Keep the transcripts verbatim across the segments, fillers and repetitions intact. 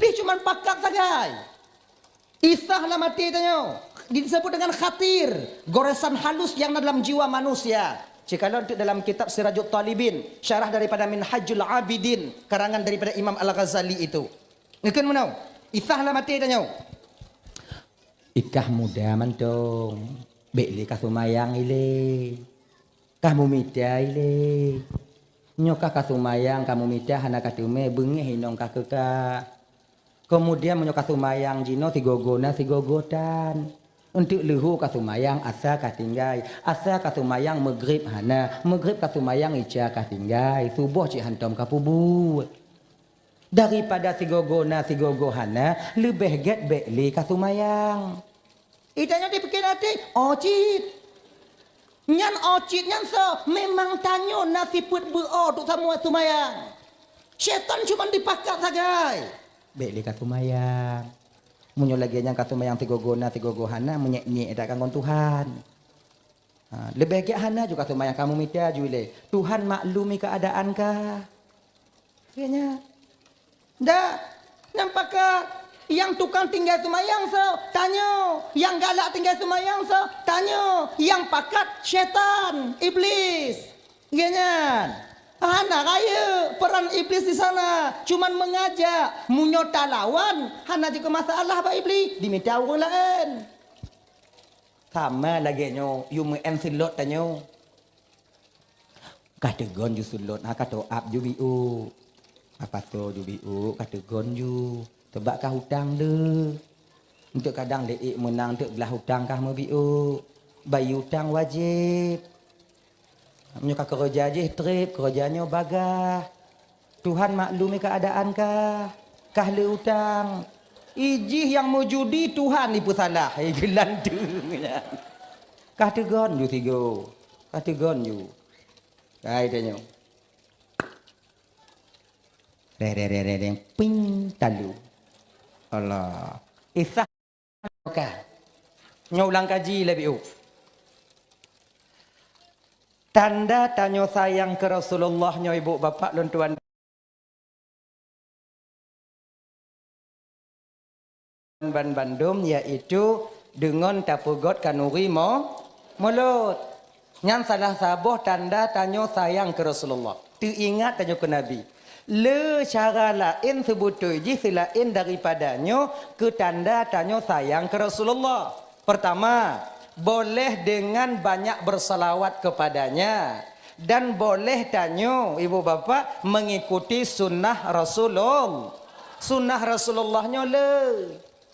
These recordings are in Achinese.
Iblih cuma pakat sagai. Isah lam até tanyoe disebut dengan khatir, goresan halus nyang na dalam jiwa manusia. Cikalon teuk dalam kitab Sirajut Talibin, syarah daripada Minhajul Abidin, karangan daripada Imam Al-Ghazali itu. Ngeukheun meunoe, isah lam até tanyoe. Ikah muda mantong, bék lé ka seumayang ilée. Kah mumita ilée. Nyoe kah ka seumayang, ka mumita hana ka teumé, beungéh inong kah keu ka. Keumudian meunyoe ka seumayang jinoe sigoe-goe na sigoe-goe tan. Eunteuk leuhô ka seumayang asa ka tinggai, asa ka seumayang meugreb hana, meugreb ka seumayang ica ka tinggai, suboh cit hantom ka peubuet. Daripada sigoe-goe na sigoe-goe hana, leubeh gét bék lé ka seumayang. Itanyoe dipike até, oh cit. Nyan oh cit nyan soe? Memang tanyoe na sifeuet beu-o teuk samuai seumayang. Syaitan cuma dipakat sagai. Bék lé ka seumayang. Meunyoe lagée nyan ka seumayang sigoe-goe na sigoe-goe hana, meunyék-nyék that ka ngon Tuhan. Ha, leubeh gét hana ju ka seumayang, ka mumita ju ilée. Tuhan maklumi keuadaan kah. Kayaknya. Dah, nyang pakat, nyang tukang tinggai seumayang soe? Tanyoe. Nyang galak tinggai seumayang soe? Tanyoe. Nyang pakat syaitan, iblis. Nggih nyan. Hana rayeuk peran iblis di sana, cuman mengajak. Meunyoe talawan, hana jeuet keu masalah bak iblis, dimita ureuëng laén. Sama lagée nyoe, yue meu'en seulot tanyoe. Ka teugon ju seulot, ha ka teuap ju biôk. Apa soe ju biôk, ka teugon ju. Teubak kah utang le. Eunteuk kadang lé ék meunang, eunteuk glah utang kah meubiôk. Bayeue utang wajéb. Meunyoe ka keureuja jih treb, keureuja nyoe bagaih. Tuhan maklumi keuadaan kah, kah le utang. Ijih nyang meujudi Tuhan ipeusalah, hai geulanteue nyan. Kah teugon ju sigoe, kah teugon ju. Hai tanyoe. Re, re, re, re, re, ping, talu. Allah. Isah. Ka. Nyoe ulang kaji lé biôk. Tanda tanyoe sayang keu Rasulullah nyoe, ibu bapak lôn tuan ban bandum, yaitu deungon tapeugot kanuri mo-, mulot. Nyan salah saboh tanda tanyoe sayang keu Rasulullah. Teuingat tanyoe keu Nabi. Le cara laén seubeutôi jih seulaén daripada nyoe keu tanda tanyoe sayang keu Rasulullah. Pertama, boleh dengan banyak bersalawat kepadanya. Dan boleh tanyoe, ibu bapak, mengikuti sunnah Rasulullah. Sunnah Rasulullah nyoe le.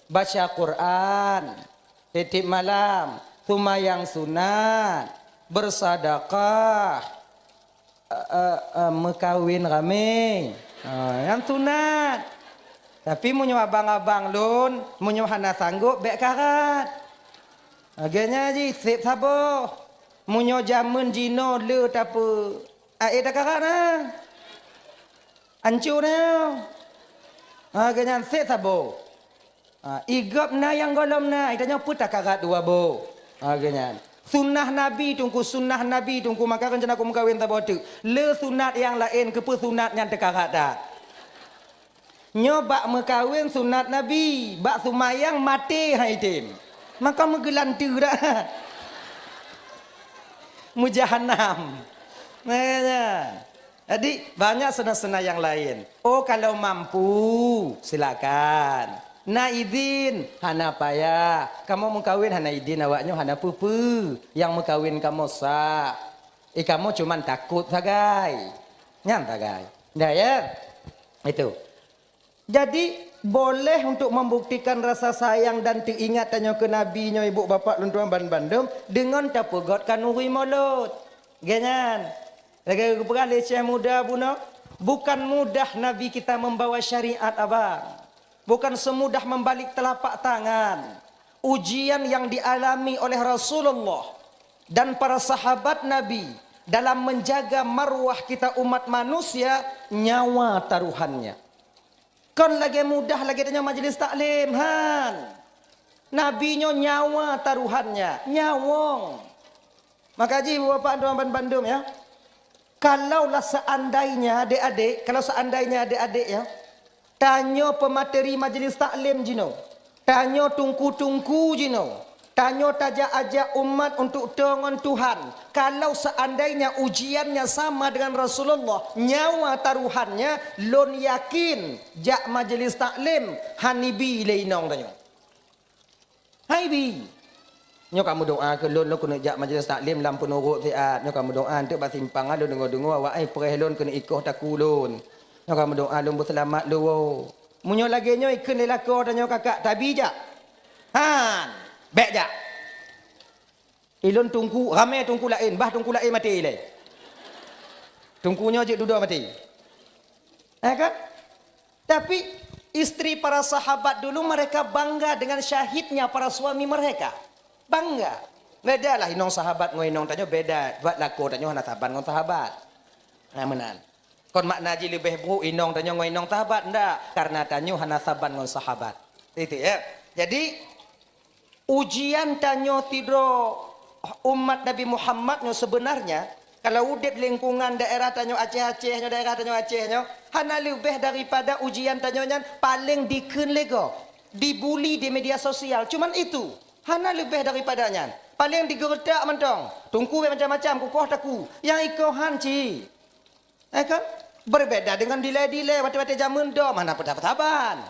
Baca Quran, tiep-tiep malam, seumayang sunat, bersedekah, eh, eh, eh, meukawen ramé. Ha, nyang sunat. Tapi meunyoe abang-abang lôn, meunyoe hana sanggob, bék karat. Lagée nyan jih, sép saboh. Meunyoe jamén jinoe le tapeu, aé takarat na. Ancu na. Ha, lagée nyan sép saboh. Ha, igop na nyang gohlom na, itanyoe peue takarat dua boh. Ha, lagée nyan. Sunnah Nabi Teungku, sunnah Nabi Teungku, maka rencana ku meukawen saboh teuk. Le sunat nyang laén, keupeue sunat nyan teukarat that. Nyoe bak meukawen sunat Nabi, bak seumayang maté hai tem. Maka meugeulanteu dah. Meujahanam. Nah, ya. Jadi, banyak sena-sena yang lain. Oh, kalau mampu, silakan. Na idin, hana payah. Kamoe meukawen hana idin, awaknyoe hana peue-peue. Nyang meukawen kamoe sah. Eh, kamoe cuman takot sagai. Nyan sagai. Dah, ya? Itu. Jadi, boleh untuk membuktikan rasa sayang dan teuingat tanyoe keu Nabi nyoe, ibu bapak lôn tuan ban bandum, deungon tapeugot kanuri mulot. Lagée nyan. Lagée geupeugah lé Syekh Muda bunoe, bukan mudah Nabi kita membawa syariat, abang. Bukan semudah membalik telapak tangan. Ujian yang dialami oleh Rasulullah dan para sahabat Nabi dalam menjaga marwah kita umat manusia, nyawa taruhannya. Kon lagée mudah lagée tanyoe majlis taklim, han. Nabi nyoe nyawa taruhannya, nyawöng. Maka jih, ibu bapak tuan ban bandum, ya. Kalaulah seandainya adik-adik, kalau seandainya adik-adik, ya, Tanyoe peumateri majelis taklim jinoe. Tanyoe tungku-tungku jinoe. Tanyoe tajak-ajak umat untuk toe ngon Tuhan. Kalau seandainya ujiannya sama dengan Rasulullah, nyawa taruhannya, lôn yakin jak majelis taklim hana ibi lé inong tanyoe. Hai bi. Nyoe kamoe doa keu lôn, lôn keuneuk jak majelis taklim lam peunurot siat. Nyoe kamoe doa, eunteuk bak simpang lôn deungoe-deungoe awak ai preh lôn keuneuk ikoh takue lôn. Nyoe kamoe doa lôn beuseulamat lôn. Meunyoe lagèe nyoe ikheun lé lakoe tanyoe kakak, tabi jak? Han, bèk jak. Ilôn tungku, ramè tungku laén, bah tungku laén maté ilèe. Tungku nyoe jeuet dudoe maté. Ya kan? Tapi istri para sahabat dulu mereka bangga dengan syahidnya para suami mereka. Bangga. Bedalah inong sahabat ngon inong tanyoe beda. Buat lakoe tanyoe hana saban ngon sahabat. Nah, meunan. Kon makna jih leubeh brok inong tanyoe ngon inong sahabat, ndak. Karena tanyoe hana saban ngon sahabat. Itu ya. Jadi, ujian tanyoe sidroe umat Nabi Muhammad nyoe sebenarnya, kalau udép lingkungan daerah tanyoe Aceh-Aceh nyoe, daerah tanyoe Aceh nyoe, hana leubeh daripada ujian tanyoe nyan paleng dikheun lé gob, dibuli di media sosial. Cuman itu, hana leubeh daripada nyan. Paleng digeuretak mantong. Tungku bèk macam-macam, kukoh takue. Nyang ikoh han cit. Eh kan? Berbeda dengan dilèe-dilèe watèe-watèe jameun dom hana peue saban.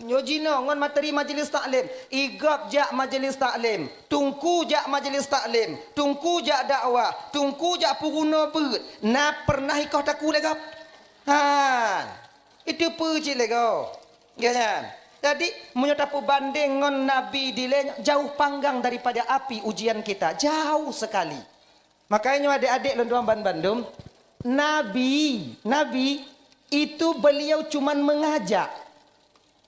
Nyoe jinoe ngon materi majelis taklim. Igob jak majelis taklim. Tungku jak majelis taklim. Tungku jak dakwah. Tungku jak peurunoe beuet. Na pernah ikoh takue lé gob? Ha. Itu peue cit lé gob. Nggih nyan. Jadi, meunyoe tapeubandeng ngon Nabi dilèe nyoe, jauh panggang daripada api ujian kita. Jauh sekali. Makanya nyoe adék-adék lôn tuan banmandum, Nabi, Nabi itu beliau cuman mengajak.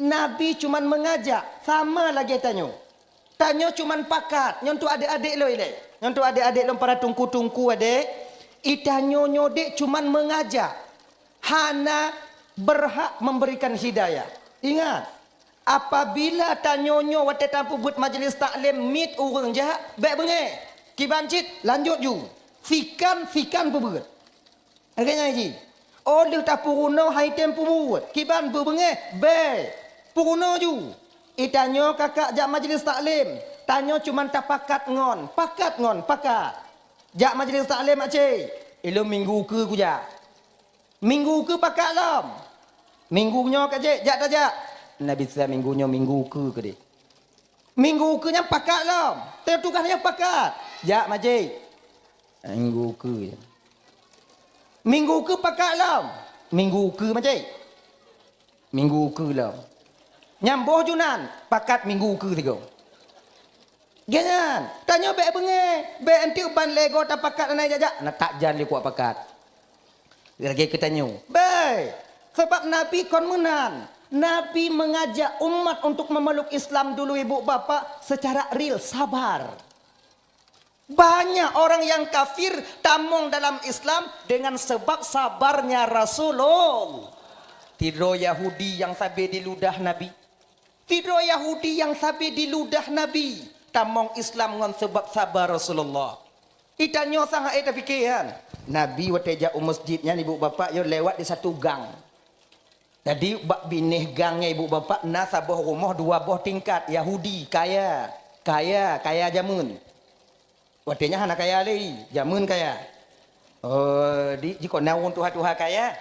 Nabi cuman mengajak, sama lagèe tanyoe. Tanyoe cuman pakat, nyoe untuk adék-adék lôn ilèe. Nyoe untuk adék-adék lôn para tungku-tungku adék, i tanyoe nyoe dek cuman mengajak, hana berhak memberikan hidayah. Ingat, Apabila tanyoe nyoe watèe tapeubuet majelis taklim miet ureueng jak, bèk beungèh. Kiban cit, lanjut ju. Sikan-sikan peubuet. Lagèe nyan jih. Óh lheueh tapeurunoe hai tem peubuet. Kiban beubeungèh, bèk. Peurunoe ju. I tanyoe kakak jak majelis taklim. Tanyoe cuman tapakat ngon. Pakat ngon, pakat. Jak majelis taklim, Aceh. Ilôn minggu keue kujak. Minggu keue pakat lom. Minggu nyoe ka jeuet, jak tajak. Na bisa minggu nyoe minggu keue keudeh. Minggu keue nyan pakat lom. Teutugas nyan pakat. Jak majik. Minggu keue. Minggu keue pakat lom. Minggu keue majik. Minggu keue lom. Nyang boh junan pakat minggu keue sigoe. Geuhnyan, tanyoe bèk beungèh, bèk eunteuk ban lhèe goe tapakat hana jak-jak, na that jan lé kuat pakat. Lagèe keu tanyoe. Bèk, sabab Nabi kon meunan. Nabi mengajak umat untuk memeluk Islam dulu, ibu bapak, secara real, sabar. Banyak orang yang kafir tamong dalam Islam dengan sebab sabarnya Rasulullah. Sidroe Yahudi nyang sabe diludah Nabi. Sidroe Yahudi nyang sabe diludah Nabi tamong Islam ngon sabab saba Rasulullah. I tanyoe sang hana tapike nyan. Nabi watèe jak u masjid nyan, ibu bapak, yo lewat di satu gang. Jadi, bak binéh gang nyan, ibu bapak, na saboh rumoh dua boh tingkat, Yahudi, kaya. Kaya, kaya jameun. Watèe nyan hana kaya lé, jameun kaya. Oh, di, jikon na ureueng tuha-tuha kaya.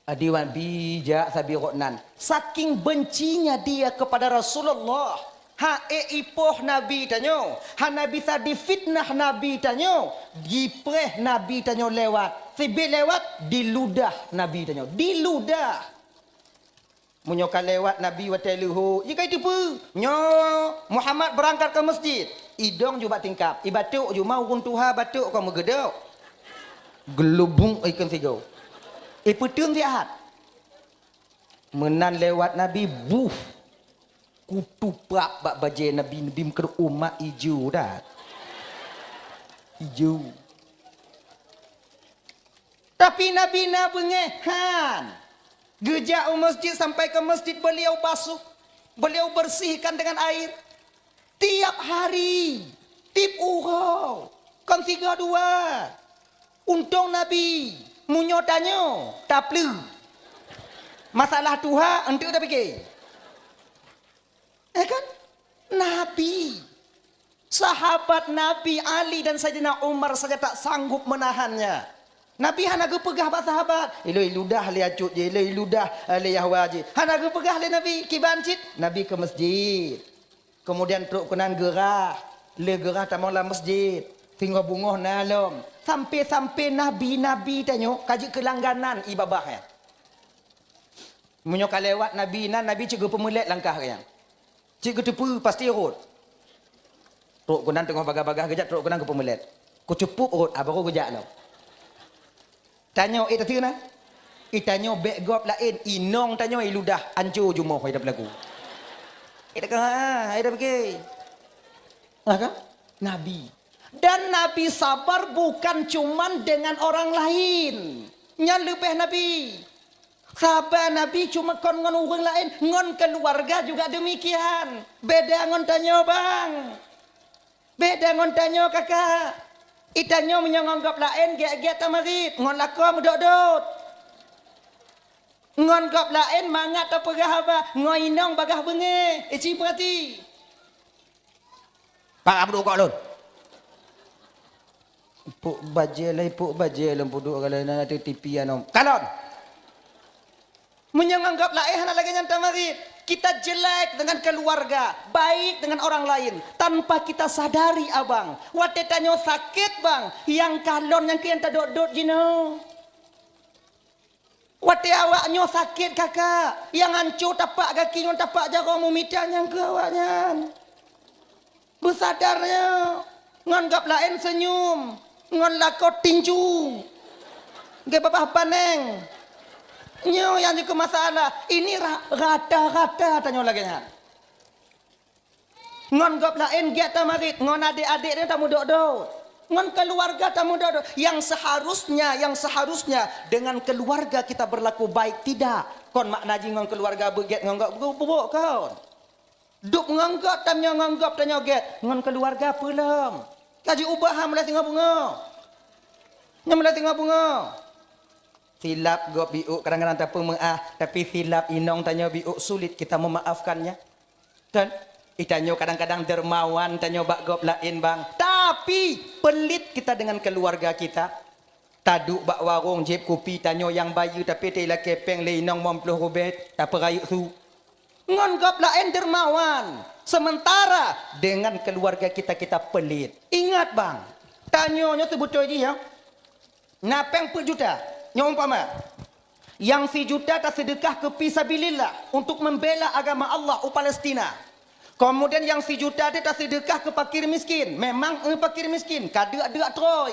Adi wan bi jak sabe gobnyan. Saking bencinya dia kepada Rasulullah, ha ék ipoh Nabi tanyoe, hana bisa difitnah Nabi tanyoe, jipreh Nabi tanyoe lewat. Sibit lewat, diludah Nabi tanyoe. Diludah. Meunyoe ka lewat Nabi watèe leuhô, jih ka jiteupeue. Nyoe Muhammad beurangkat keu masjid. Idong ju bak tingkap, ibatok ju ma ureueng tuha batok kon meugeudok. Geulubuk ikheun sigoe. Ipeuteun siat. Meunan lewat Nabi, buh. Kutuprap bak bajèe Nabi, Nabi meukeureuh umat ijo that. Ijo. Tapi Nabi na beungèh han. Geujak u masjid sampai ke masjid beliau basuh, beliau bersihkan dengan air. Tiap hari, tiep uroe, kon sigoe dua. Untông Nabi, meunyoe tanyoe, tapleuh. Masalah tuha, enteuk tapike. Eh kan? Nabi. Sahabat Nabi Ali dan Saidina Umar saja tak sanggup menahannya. Nabi hana geupeugah bak sahabat, "Ilôn iludah lé acut jih, ilôn iludah, eh, lé Yahwa jih." Hana geupeugah lé Nabi, kiban cit Nabi keu masjid. Keumudian trok keunan geurah, lé geurah tamong lam masjid. Singoh beungoh na lom. Sampai-sampai nabi-nabi tanyoe ka jeuet keu langganan ié babah nyan. Meunyoe ka lewat nabi nan, nabi cit geupeumeulet langkah geuh nyan. Cit geuteupeue pasti rhot. Trok keunan teungoh bagah-bagah geujak, trok keunan geupeumeulet. Kucupup rhot, ah, baru geujak lom. Tanyoe, eh, tateue na? Eh, tanyoe bék gob laén, inong tanyoe iludah, anco jumoh, hai dah peulaku. Eh, dah ka, hai dah pike. Ah, kan? Nabi. Dan Nabi sabar bukan cuman dengan orang lain. Nyan leubeh Nabi. Saba Nabi cuma kon ngon ureuëng laén, ngon keuluwarga juga deumikian. Beda ngon tanyoe, bang. Beda ngon tanyoe, kakak. Itanyoe meunyoe ngon gob laén gét-gét tamarit, ngon lakoe meudot-dot. Ngon gob laén mangat tapeugah haba, ngon inong bagah beungéh. Ici peurati. Pak Abdul Kok Lôn. Puk bajée lé, puk bajée lôn puduk kalau na ada T V anom. Kalon. Meunyoe ngon gob laén hana lagée nyan tamarit, kita jelek dengan keluarga, baik dengan orang lain, tanpa kita sadari, abang. Watée tanyoe sakét, bang, nyang kalon nyang keu nyang tadot-dot jinoe. Watée awak nyoe sakét, kakak, nyang anco tapak gaki ngon tapak jaroe meumita nyang keu awaknyan. Beusadar nyoe, ngon gob laén seunyum, ngon lakoe tinju, geubabah paneng. Nyoe nyang jeuet keu masalah. Ini ra-, rata-rata tanyoe lagée nyan. Ngon gob laén gét tamarit, ngon adék-adék nyoe tameudot-dot. Ngon keuluwarga tameudot-dot. Yang seharusnya, yang seharusnya dengan keluarga kita berlaku baik, tidak. Kon makna jih ngon keuluwarga beugét ngon gob bu-, bu-, bu-, kon. Dub ngon gob, tanyoe ngon gob, tanyoe gét, ngon keuluwarga peue lom. Ka jiubah ha mulai singoh beungoh. Nyoe mulai singoh beungoh. Silap gob biuk kadang-kadang tapeumeuáh, tapi silap inong tanyoe biuk sulit kita memaafkannya. Kan? Itanyoe kadang-kadang dermawan tanyoe bak gob laén, bang. Tapi pelit kita dengan keluarga kita. Taduek bak warong jieb kupi tanyoe nyang bayeue, tapi teulakée péng lé inong limong ploh rubée, tapeurayeuk su. Ngon gob laén dermawan, sementara dengan keluarga kita, kita pelit. Ingat, bang, tanyoe nyoe seubeutôi jih, ya. Na péng peuet juta, nyoe umpama. Nyang sijuta taseudeukah keu fi sabilillah, untuk membela agama Allah u Palestina. Keumudian nyang sijuta teuh taseudeukah keu fakir miskin. Memang, eh, fakir miskin, ka deuk-deuk trôi.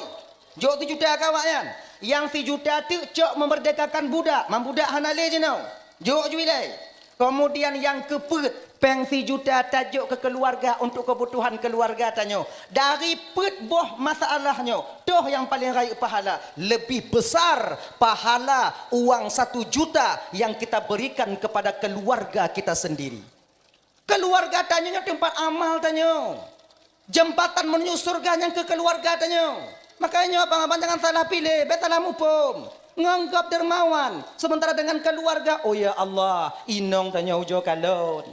Jok sijuta keu awaknyan. Nyang sijuta teuh cok memerdekakan budak, mam budak hana lé jinoe. Jok ju ilée. Keumudian nyang keupeuet, péng sijuta tajok keu keuluwarga untuk keubutuhan keuluwarga tanyoe. Dari peuet boh masalah nyoe, toh nyang paleng rayeuk pahala, leubeh besar pahala uang satu juta yang kita berikan kepada keluarga kita sendiri. Keuluwarga tanyoe nyoe teumpat amal tanyoe. Jeumbatan meuneuju syeuruga nyang keu keuluwarga tanyoe. Makajih nyoe, abang-abang, jangan salah piléh, bék salah muphom. Ngon gob dermawan, sementara dengan keuluwarga, oh ya Allah, inong tanyoe ujoe kalon.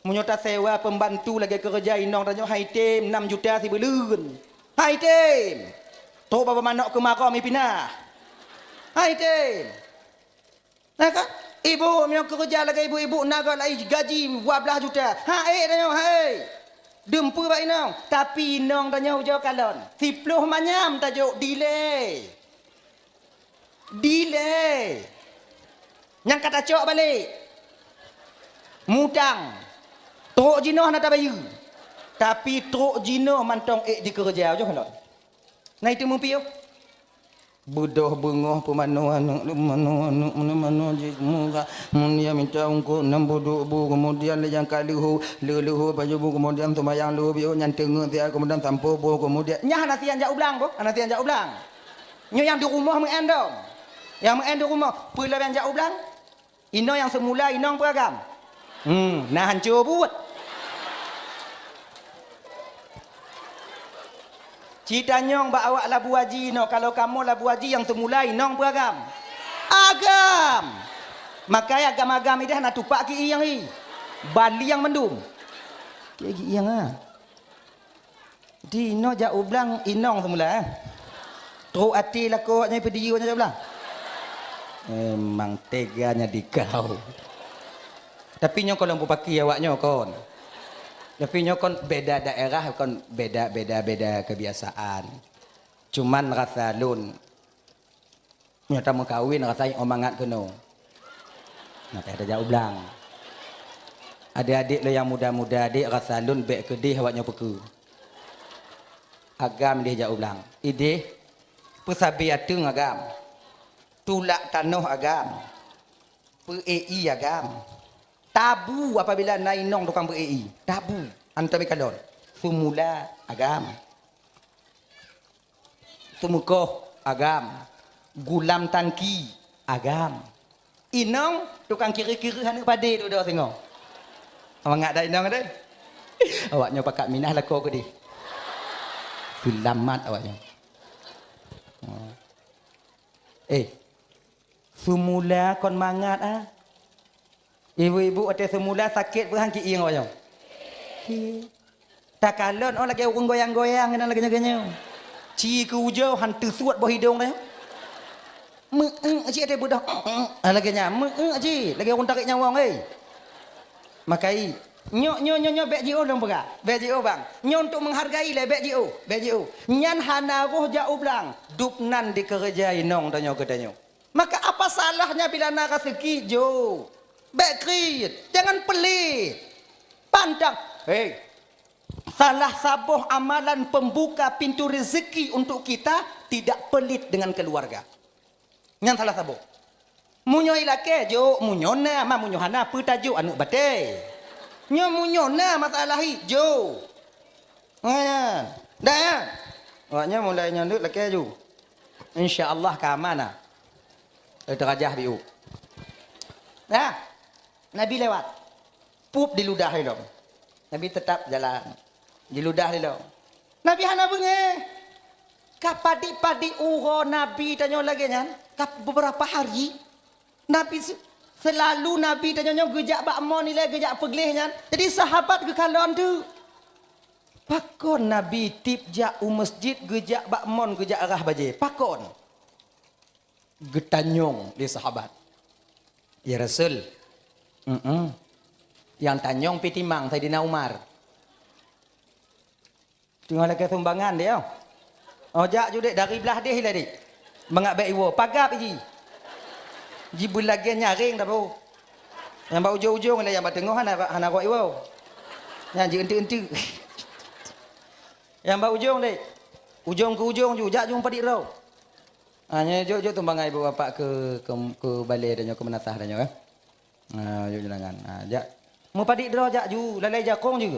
Meunyoe tasewa peumbantu lagée keureuja inong tanyoe, hai tem, nam juta sibuleuen. Hai tem. Trok babah manok keumarô mipinah. Hai tem. Nah kan? Ibu meunyoe keureuja lagée ibu-ibu na gob lai gaji dua blaih juta. Ha, ék tanyoe, hai. Dum peue bak inong, tapi inong tanyoe ujoe kalon. Siploh manyam tajok dilée. Dilée. Nyang ka tacok balek. Mutang. Trok jinoe hana tabayeue. Tapi trok jinoe mantong ék jikeureuja, ujoe kalon. Na itu meupiôh. Beudôh beungoh peumanoe aneuk, peumanoe aneuk, peumanoe jih murah. Mun dia mita ungkot nam peuduek bu, keumudian lé nyang ka leuhô, leuh leuhô pajoh bu, keumudian seumayang leuhô biôh nyan teungeut siat, keumudian sampoe boh, keumudian nyan hana sian jak u blang boh, hana sian jak u blang. Nyoe nyang di rumoh meu'en dong. Nyang meu'en di rumoh, peue lom nyang jak u blang? Inoe nyang seumula inong peue agam? Hmm, na hanco buet. Ci tanyong bak awak labu haji inoe, kalau kamoe labu haji nyang seumula inong peue agam? Agam! Makai agam-agam ideh na tupak ki ieng i. Baliang mandum. Ki ieng ah. Di inoe jak u blang inong semula, eh. Trok até lakoe awaknyan peudiyeu nyan jak u blang. Memang teganya di kau. Tapi nyoe kon lôn peupaké awak nyoe kon. Tapi nyoe kon beda daerah, kon beda, beda, beda kebiasaan. Cuman rasa lôn, nyoe tameukawen rasa nyoe mangat keunoe. Nah, payah tajak u blang. Adik-adik lôn nyang muda-muda, dek rasa lôn bèk keudeh awak nyoe peukeue. Agam ideh jak u blang. Ideh, peusabe ateueng agam. Tulak tanoh agam. Peu-éi agam. Tabu apabila na inong tukang peu-éi. Tabu. Antom ikalon. Sumula agam. Teumeukoh agam, gulam tangki agam. Inong tukang kiri-kiri aneuk padé dudoe singoh. Mangat dak inong deh. Awak nyoe pakat minah lakoe keudeh. Seulamat awak nyoe. Eh, sumula kon mangat ah. Ibu-ibu watèe seumula sakét peuhan ki ieng awak nyoe. Takalon oh lagèe ureueng goyang-goyang keunan lagèe nyoe. Ci keu ujoe han teusuet boh idong teuh. Meu-ék cit watèe beudôh. Ah, lagèe nyan, meu-ék cit lagèe ureueng tarek nyawong, hei. Makai, nyoe, nyoe, nyoe, nyoe bèk jiôh lôn peugah. Bèk jiôh, bang. Nyoe untuk menghargai lé, bèk jiôh, bèk jiôh. Nyan hana roh jak u blang, dub nan dikeureuja inong tanyoe keu tanyoe. Maka apa salahnya bila na raseuki? Jo. Bèk kriet, jangan pelit. Pantang. Hei, salah saboh amalan pembuka pintu rezeki untuk kita tidak pelit dengan keluarga. Nyan salah saboh. Meunyoe ilakèe, jok. Meunyoe na, ma meunyoe hana, peue tajok aneuk batèe. Nyoe meunyoe na masalah hi, jok. Nyan. Dah, ya? Awak nyan mulai nyan deuek lakèe ju. Insya Allah ka aman ah. Eh, teurajah biu. Nah, Nabi lewat. Pup diludah ilong. Nabi tetap jalan. Diludah ilong. Nabi hana beungéh. Ka padit-padit uroe Nabi tanyoe lagèe nyan, ka beberapa hari, Nabi se-, seulalu Nabi tanyoe nyoe geujak bak mon ilèe, geujak peugleh nyan. Jadi sahabat geukalon teuk. Pakon Nabi tiep jak u masjid geujak bak mon geujak arah bajèe? Pakon? Geutanyong lé sahabat. "Ya Rasul, mm-mm, nyang tanyong pih timang Saidina Umar." Teungoh lakèe sumbangan deh, oh. Oh, jak ju dek, dari blah deh ilèe dek. Mangat bèk iwoe, pagab ji. Ji beulagèe nyaréng dah bro. Nyang bak ujong-ujong ilèe, nyang bak teungoh hana, hana rot iwoe. Nyan ji enteuk-enteuk. Nyang bak ujong dek. Ujong keu ujong ju, jak ju meupadit droe. Ha, nyoe jok-jok sumbangan ibu bapak keu, keu, keu balè tanyoe, keu meunasah tanyoe, eh. Ha, jok undangan. Ha, jak. Meupadit droe jak ju, lalai jakong ju.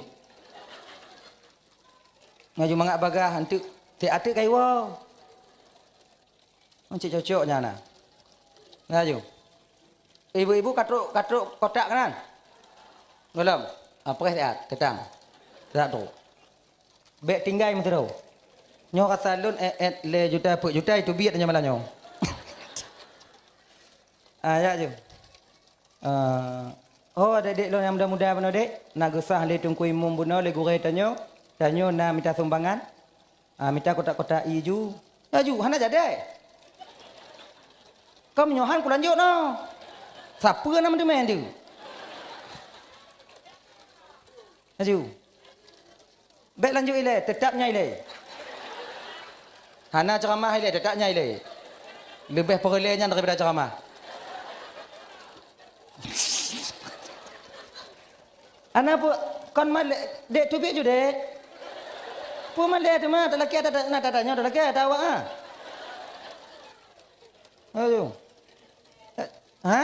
Laju mangat bagaih, enteuk, tiep ateueh ka iwoe. Cit cocok nyan na. Laju. Ibu-ibu ka trok, ka trok kotak keunan? Gohlom. Ah, preh siat, teutang. Teutang trok. Bèk tinggai meusidroe. Nyoe rasa lôn èt-èt lhèe juta peuet juta, iteubiet nyoe malam nyoe. Ah, jak ju. Ah, oh, adék-adék lôn nyang muda-muda bunoe dek, na geusah lé Teungku Imum bunoe lé gurèe tanyoe, tanyoe na mita sumbangan. Ah, mita kotak-kotak ie ju. Ya ju, hana jadi. Ka meunyoe han kulanjut noh. Sapeue na meuteumèe tu? Laju. Bèk lanjut ilèe, teutap nyan ilèe. Hana ceuramah ilèe, teutap nyan ilèe. Leubeh peureulèe nyan daripada ceuramah. Ana peue kon malèe, dek teubiet ju dek. Peue malèe teuma talakèe ata, na tatanyoe talakèe ata awak ha. Ayo. Eh, ha?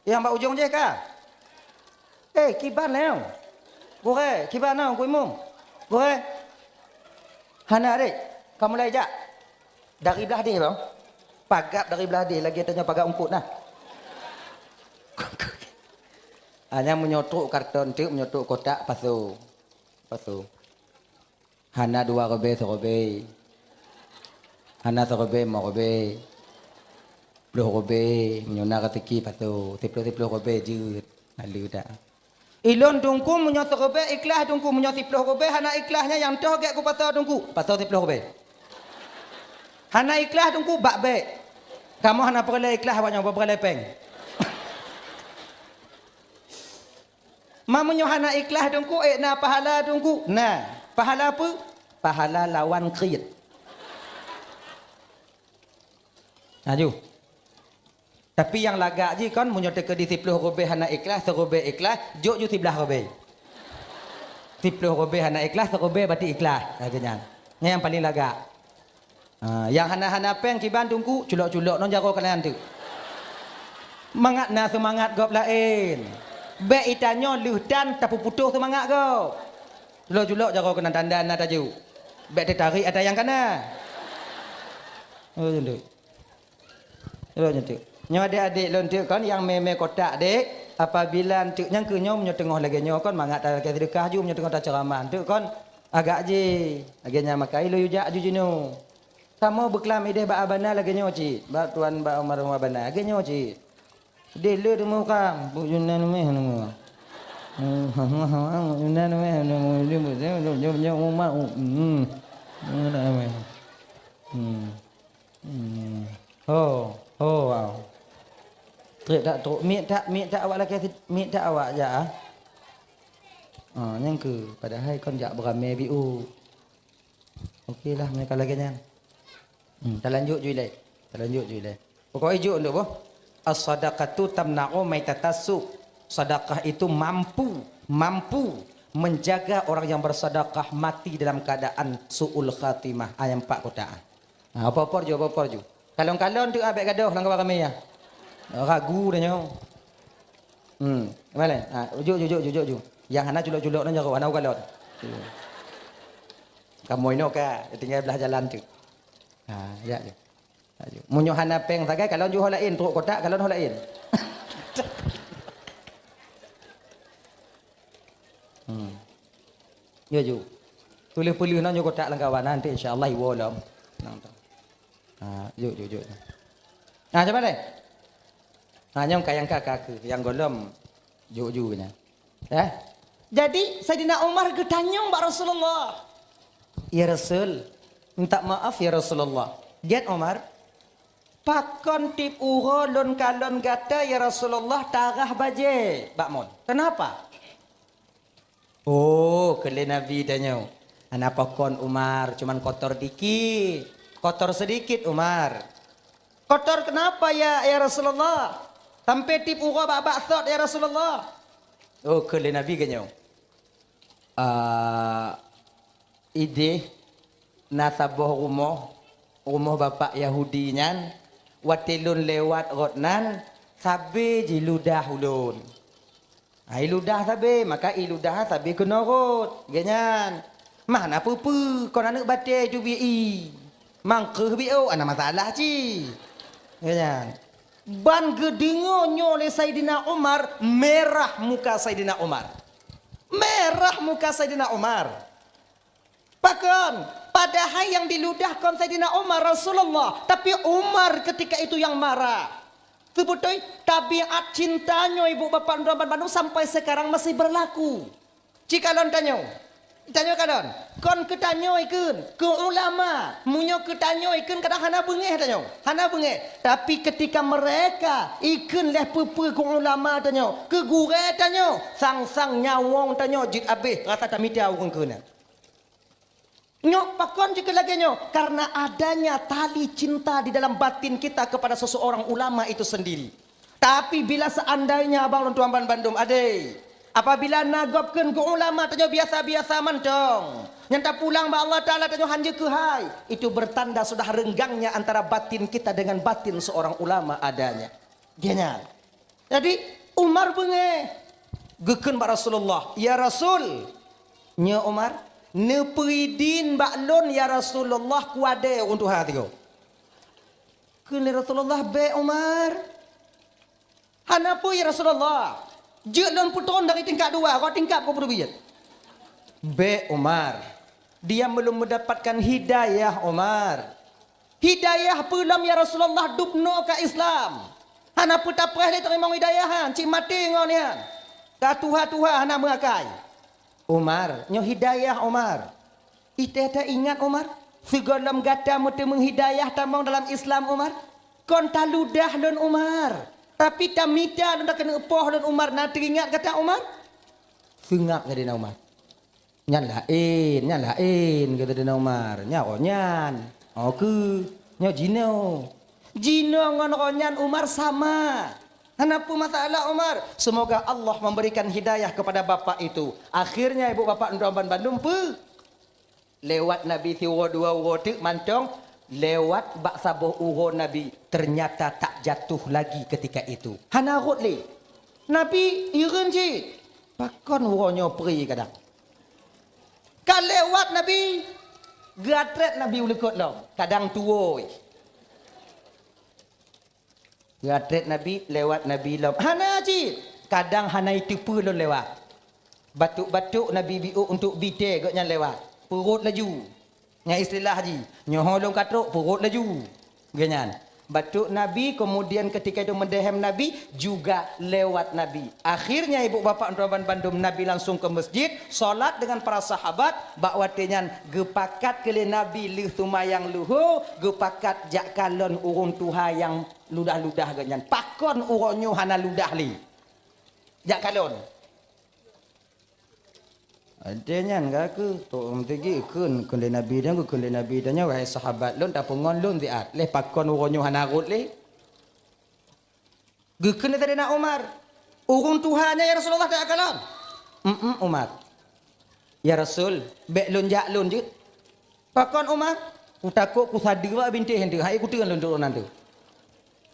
Nyang bak ujong jih ka? Eh, kiban lé. Gurèe, kiban na Teungku Imum? Gurèe. Hana dek. Ka mulai jak. Dari blah deh bang. Pagab dari blah deh lagèe tanyoe pagab eungkot nah. Hanya meunyoe trok karton teuk, meunyoe trok kotak pasoe. Pasoe. Hana dua ribèe siribèe. Hana siribèe limong ribèe. Ploh rubée, meunyoe na raseuki pasoe, siploh-siploh rubée jeuet, haleue that. Ilôn Teungku meunyoe sirubée ikhlaih Teungku, meunyoe siploh rubée hana ikhlaih nyan nyang toh gét kupasoe Teungku, pasoe siploh rubée. Hana ikhlaih Teungku, bak bék. Kamoe hana peureulée ikhlaih awak nyoe, peureulée péng. Ma meunyoe hana ikhlaih Teungku, ék na pahala Teungku? Na. Pahala peue? Pahala lawan kriet. Laju. Tapi nyang lagak jih kon, meunyoe teukeudi siploh rubée hana ikhlaih, sirubée ikhlaih, jok ju siblaih rubée. Siploh rubée hana ikhlaih, sirubée batik ikhlaih. Lagée nyan. Nyan nyang paleng lagak. Ha, nyang hana-hana péng kiban Teungku, culok-culok ngon jaroe keunan teuk. Mangat na seumangat gob laén. Bék itanyoe lheueh tan tapeuputoh seumangat gob. Culok-culok jaroe keunan tanda na tajok. Bék teutarek ata nyang kana. Oh, teuk. Lôn nyoe teuk. Nyoe adék-adék lôn teuk kon nyang mé-mé kotak dék, apabila teuk nyang keu nyoe meunyoe teungoh lagée nyoe kon mangat talakée seudeukah ju meunyoe teungoh taceuramah teuk kon agak jih. Lagée nyan maka ilôn yue jak ju jinoe. Kamoe beuklam idéh bak abana lagée nyoe cit, bak tuan bak almarhum abana lagée nyoe cit. Deh le teumukam, bu Yunan meh nama. Yunan meh nama, dia buat dia, dia, dia, dia umat, hmm. Mana meh? Hmm. Hmm. Ho, ho, wow. Trek tak trok, mik tak, mik tak awak lakée sit, mik tak awak jak, ah. Ah, nyang keu, padahai kon jak beramé biu. Oke lah, mereka lagée nyan. Hmm, talanjut ju ilée. Talanjut ju ilée. Pokok ijuk untuk boh. As-sadaqatu tamna'u maitatassu. Sedekah itu mampu, mampu menjaga orang yang bersedekah mati dalam keadaan su'ul khatimah. Ayat empat kotak. Ha, apa-apa ju, apa-apa ju. Kalon-kalon tu abek gadoh lam kawak kami ya. Ragu dah nyoe. Hmm, mana? Ha, ujuk, ujuk, ujuk, ujuk. Yang hana culok-culok nang jaroe, hana ukalon. Kamoe inoe ka, tinggai belah jalan tu. Ha, ya, ya. Laju. Meunyoe hana péng sagai, kalon ju ho laén, trok kotak, kalon ho laén. Hmm. Ya, ju. Tuléh peuleueh nang ju kotak lam kawan, nanti insya Allah iwoe lom. Nang tu. Ha, ju, ju, ju. Ha, cuba deh. Ha, nyang ka, nyang ka, ka, ka, nyang golom ju, ju nya. Eh? Jadi, Saidina Umar geutanyong bak Rasulullah, "Ya Rasul, minta maaf ya Rasulullah." Gét Umar, "Pakon tieb uroe lôn kalon gata ya Rasulullah tarah bajée bak mon? Kenapa?" Oh, keu lé Nabi tanyoe, "Hana pakon Umar, cuman kotor dikit." "Kotor sedikit Umar." "Kotor kenapa ya, ya Rasulullah? Sampai tieb uroe bak-bak sot ya Rasulullah." Oh, keu lé Nabi geunyoe. Ah, idéh na saboh rumoh, rumoh bapak Yahudi nyan, watée lôn lewat rot nan, sabe jiludah ulôn. Ai ludah sabe, maka i ludah sabe keunoe rot. Geuh nyan. Mah na peue-peue, kon aneuk batée ju bi i. Mangkeuh bi ôk, hana masalah cit. Geuh nyan. Ban geudeungoe nyoe lé Saidina Umar, merah muka Saidina Umar. Merah muka Saidina Umar. Pakon? Padahai nyang diludah kon Saidina Umar, Rasulullah. Tapi Umar ketika itu yang marah. Teubeutôi, tabiat cinta nyoe ibu bapak droe banmandum sampai sekarang masih berlaku. Ci kalon tanyoe. Tanyoe kalon. Kon keu tanyoe ikheun, keu ulama. Meunyoe keu tanyoe ikheun kadang hana beungéh tanyoe. Hana beungéh. Tapi ketika mereka ikheun lé peue-peue keu ulama tanyoe, keu gurée tanyoe, sang-sang nyawöng tanyoe jeuet abéh rasa tamita ureuëng keu nyan. Nyoe pakon jeuet keu lagée nyoe? Karena adanya tali cinta di dalam batin kita kepada seseorang ulama itu sendiri. Tapi bila seandainya abang lôn tuan banmandum adé, apabila na gob kheun keu ulama tanyoe biasa-biasa mantong, nyang tapulang bak Allah Taala tanyoe hanjeuet keuhai, itu bertanda sudah renggangnya antara batin kita dengan batin seorang ulama adanya. Geuh nyan. Jadi, Umar beungéh. Geukheun bak Rasulullah, "Ya Rasul, nyoe Umar, neupeuidin bak lôn ya Rasulullah kuadée ureuëng tuha tigoe." Kheun lé Rasulullah, "Bék Umar." "Hana peue ya Rasulullah. Jeuet lôn peutrön dari tingkat dua, rot tingkat ku peuteubiet." "Bék Umar. Dia belum mendapatkan hidayah Umar." Hidayah peue lom ya Rasulullah dubnoe ka Islam? Hana peue tapreh lé teurimong hidayah nyan, cit maté ngon nyan. Ka tuha-tuha hana meuakai. Umar, nyoe hidayah Umar. Itée ta ingat Umar, sigohlom gata meuteumeung hidayah tamong dalam Islam Umar. Kon taludah lôn Umar, tapi tamita lôn takeuneuk poh lôn Umar, na teuingat gata Umar? Seungab ngon Saidina Umar. Nyan laén, nyan laén, kata Saidina Umar. Nyan oh nyan. Oh keu, nyoe jinoe. Jinoe ngon oh nyan Umar sama. Hana peue masalah Umar. Semoga Allah memberikan hidayah kepada bapak itu. Akhirnya ibu bapak droe ban bandum peue? Lewat Nabi siuroe dua uroe teuk mantong, lewat bak saboh uroe Nabi, ternyata tak jatuh lagi ketika itu. Hana rhot lé. Nabi hireuen cit. Pakon uroe nyoe pri kadang. Ka lewat Nabi, geuatrét Nabi u likot lom, kadang tuwoe. Geuatrét Nabi, lewat Nabi lom. Hana cit. Kadang hana iteupeue lôn lewat. Batuk-batuk Nabi biôk untuk bi tée gobnyan lewat. Peurot laju. Nyan istilah jih. Nyoe ho lôn ka trok, peurot laju. Gobnyan. Batuk Nabi, kemudian ketika itu meudehem Nabi, juga lewat Nabi. Akhirnya ibu bapak droe ban bandum Nabi langsung ke masjid, salat dengan para sahabat, bak watée nyan geupakat keu lé Nabi lheueh seumayang luho, geupakat jak kalon ureuëng tuha nyang ludah-ludah geuh nyan. Pakon uroe nyoe hana ludah lé? Jak kalon. Watée nyan ka keu tok meutigi kheun, kheun lé Nabi dan kheun lé Nabi dan nyoe, "Wahai sahabat lôn, tapeungon lôn siat. Lé pakon uroe nyoe hana rhot lé?" Geukheun lé Saidina Umar, "Ureuëng tuha nyan ya Rasulullah, takalon?" "Em-em, Umar." "Ya Rasul, bék lôn jak lôn jeuet." "Pakon Umar?" "Kutakot kusadeue bak bintéh nyan teuh, hai kuteun lôn turonan teuh."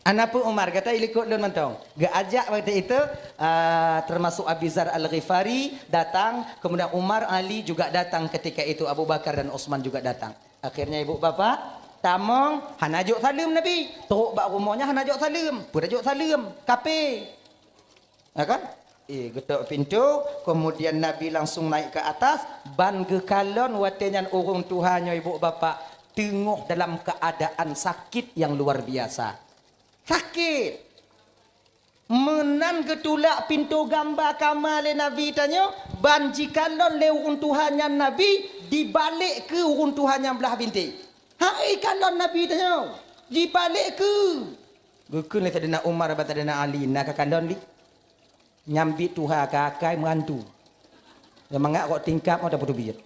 "Hana peue Umar, gata ilikot lôn mantong." Geuajak waktu itu, ah, termasuk Abi Zar Al-Ghifari datang, kemudian Umar, Ali juga datang ketika itu, Abu Bakar dan Utsman juga datang. Akhirnya ibu bapak, tamong, hana jok saleuem Nabi. Trok bak rumoh nyan hana jok saleuem. Peue jok saleuem? Kape. Ya kan? Eh, geutok pintoe, kemudian Nabi langsung naik ke atas, ban geukalon watée nyan ureuëng tuha nyoe ibu bapak teungoh dalam keadaan sakit yang luar biasa. Sakit! Meunan geutulak pintoe gamba kama lé Nabi tanyoe, ban jikalon lé ureuëng tuha nyan Nabi, dibalek keu ureuëng tuha nyan blah bintéh. Hai kalon Nabi tanyoe, jibalek keu. Geukheun lé Saidina Umar bak Saidina Ali, "Na kakalon di? Nyambit tuha ka akai meuhantu. Nyang mangat rot tingkap mau tapeutubiet."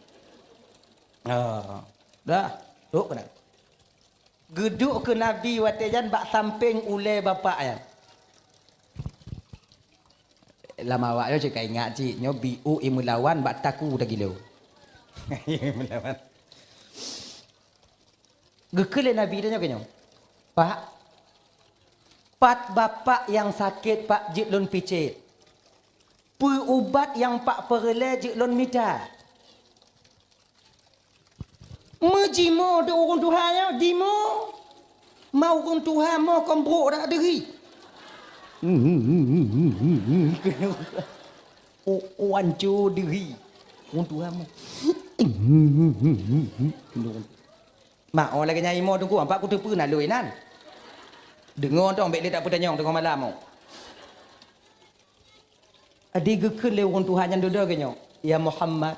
Oh, dah, dok keunan. Geuduek keu Nabi watée nyan bak sampéng ulée bapak nyan. Lam awak nyoe cit ka ingat cit, nyoe biôk imeulawan bak taku tagilo. Imeulawan. Geukheun lé Nabi tanyoe keu nyoe, "Pak, pat bapak nyang sakét, Pak, jeuet lôn picét. Peue ubat nyang Pak peureulée, jeuet lôn mita." Meujimoe di ureuëng tuha nyoe, jimoe. Ma ureuëng tuha mo kon brok dak deuhi. O, o anco deuhi. Ureuëng tuha mo. Ma, oh lagée nyan imoe teungku, ampak kuteupeue na loi nan. Deungoe tong bék lé tapeutanyong teungoh malam mo. Adi geukheun lé ureuëng tuha nyan dudoe geuh nyoe, "Ya Muhammad,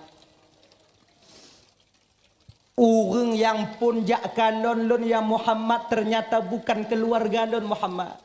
ureuëng nyang phon jak kalon lôn ya Muhammad, ternyata bukan keluarga lôn Muhammad.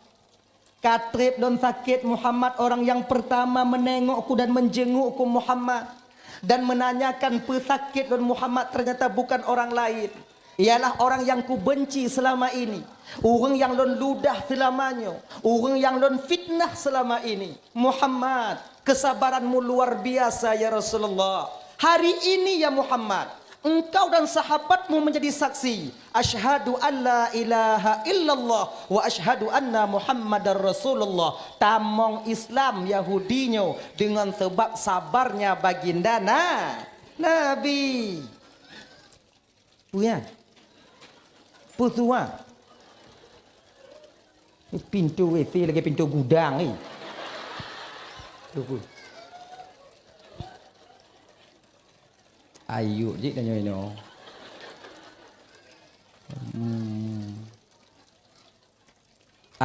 Ka treb lôn sakét Muhammad, orang yang pertama menengokku dan menjengukku Muhammad, dan menanyakan peue sakét lôn Muhammad, ternyata bukan orang lain. Ialah orang yang kubenci selama ini, ureuëng nyang lôn ludah seulama nyoe, ureuëng nyang lôn fitnah seulama ini. Muhammad, kesabaranmu luar biasa ya Rasulullah. Hari ini ya Muhammad, engkau dan sahabatmu menjadi saksi. Asyhadu an la ilaha illallah wa asyhadu anna Muhammadar Rasulullah." Tamong Islam Yahudi nyoe deungon sebab sabarnya baginda na-, Nabi. Peue nyan? Peue tuha? Pintoe W C lagée pintoe gudang, eh. Tuh, peue? Ayuk jih tanyoe inoe. Hmm.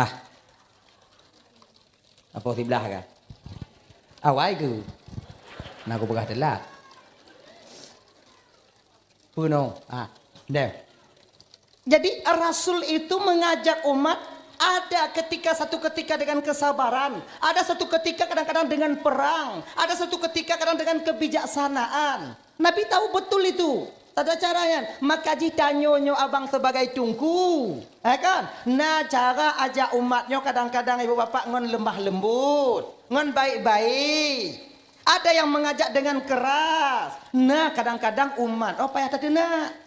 Ah. Apa siblah ka? Awai ke? Nah, aku peugah telat. Peunoh. Ah, deh. Jadi, Rasul itu mengajak umat, ada ketika, satu ketika dengan kesabaran, ada satu ketika kadang-kadang dengan perang, ada satu ketika kadang dengan kebijaksanaan. Nabi tahu betul itu. Tata cara nyan. Maka jih tanyoe nyoe abang sebagai teungku, eh kan? Na cara ajak umat nyoe kadang-kadang ibu bapak ngon lemah lembut, ngon baik-baik. Ada yang mengajak dengan keras. Na kadang-kadang umat, oh, payah tateunak.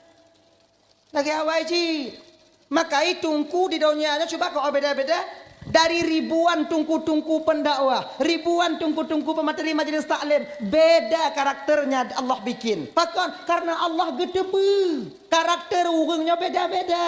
Lagèe awai cit. Maka teungku di donya nyoe cuba keu beda-beda. Dari ribuan teungku-teungku pendakwah, ribuan teungku-teungku pemateri majelis taklim, beda karakternya Allah bikin. Pakon? Karena Allah geuteupeue. Karakter ureueng nyoe beda-beda.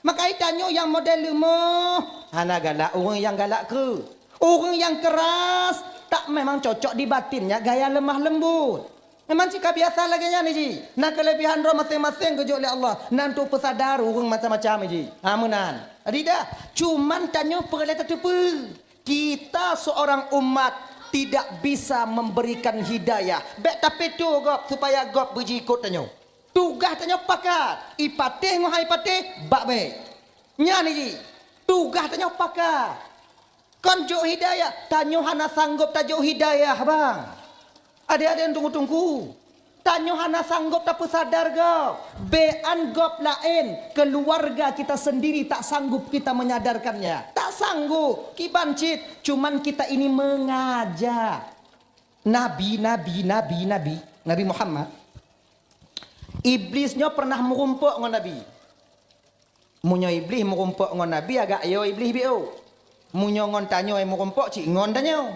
Maka tanyoe nyang model leumoh, hana galak ureueng nyang galak kreueh. Ureueng nyang keras, tak memang cocok di batinnya gaya lemah lembut. Memang cit ka biasa lagèe nyan jih. Na keulebihan droe maséng-maséng geujok lé Allah. Na untuk peusadar ureueng macam-macam jih. Ha, meunan. Jadi dah, cuman tanyoe peureulèe tateupeue. Kita seorang umat tidak bisa memberikan hidayah. Bèk tapeutoe gob supaya gob beujiikot tanyoe. Tugaih tanyoe pakat. Ipatéh ngon han ipatéh, bak bèk. Nyan jih. Tugaih tanyoe pakat. Kon jok hidayah, tanyoe hana sanggob tajok hidayah, bang. Adék-adék teungku-teungku, tanyoe hana sanggob tapeusadar gob. Bèan gob laén, keluarga kita sendiri tak sanggup kita menyadarkannya. Tak sanggup, kiban cit, cuman kita ini mengajak. Nabi, nabi, nabi, nabi, Nabi Muhammad. Iblis nyoe pernah meurumpok ngon Nabi. Meunyoe Iblih meurumpok ngon Nabi, agak yo Iblih biôh. Meunyoe ngon tanyoe meurumpok, cit ngon tanyoe.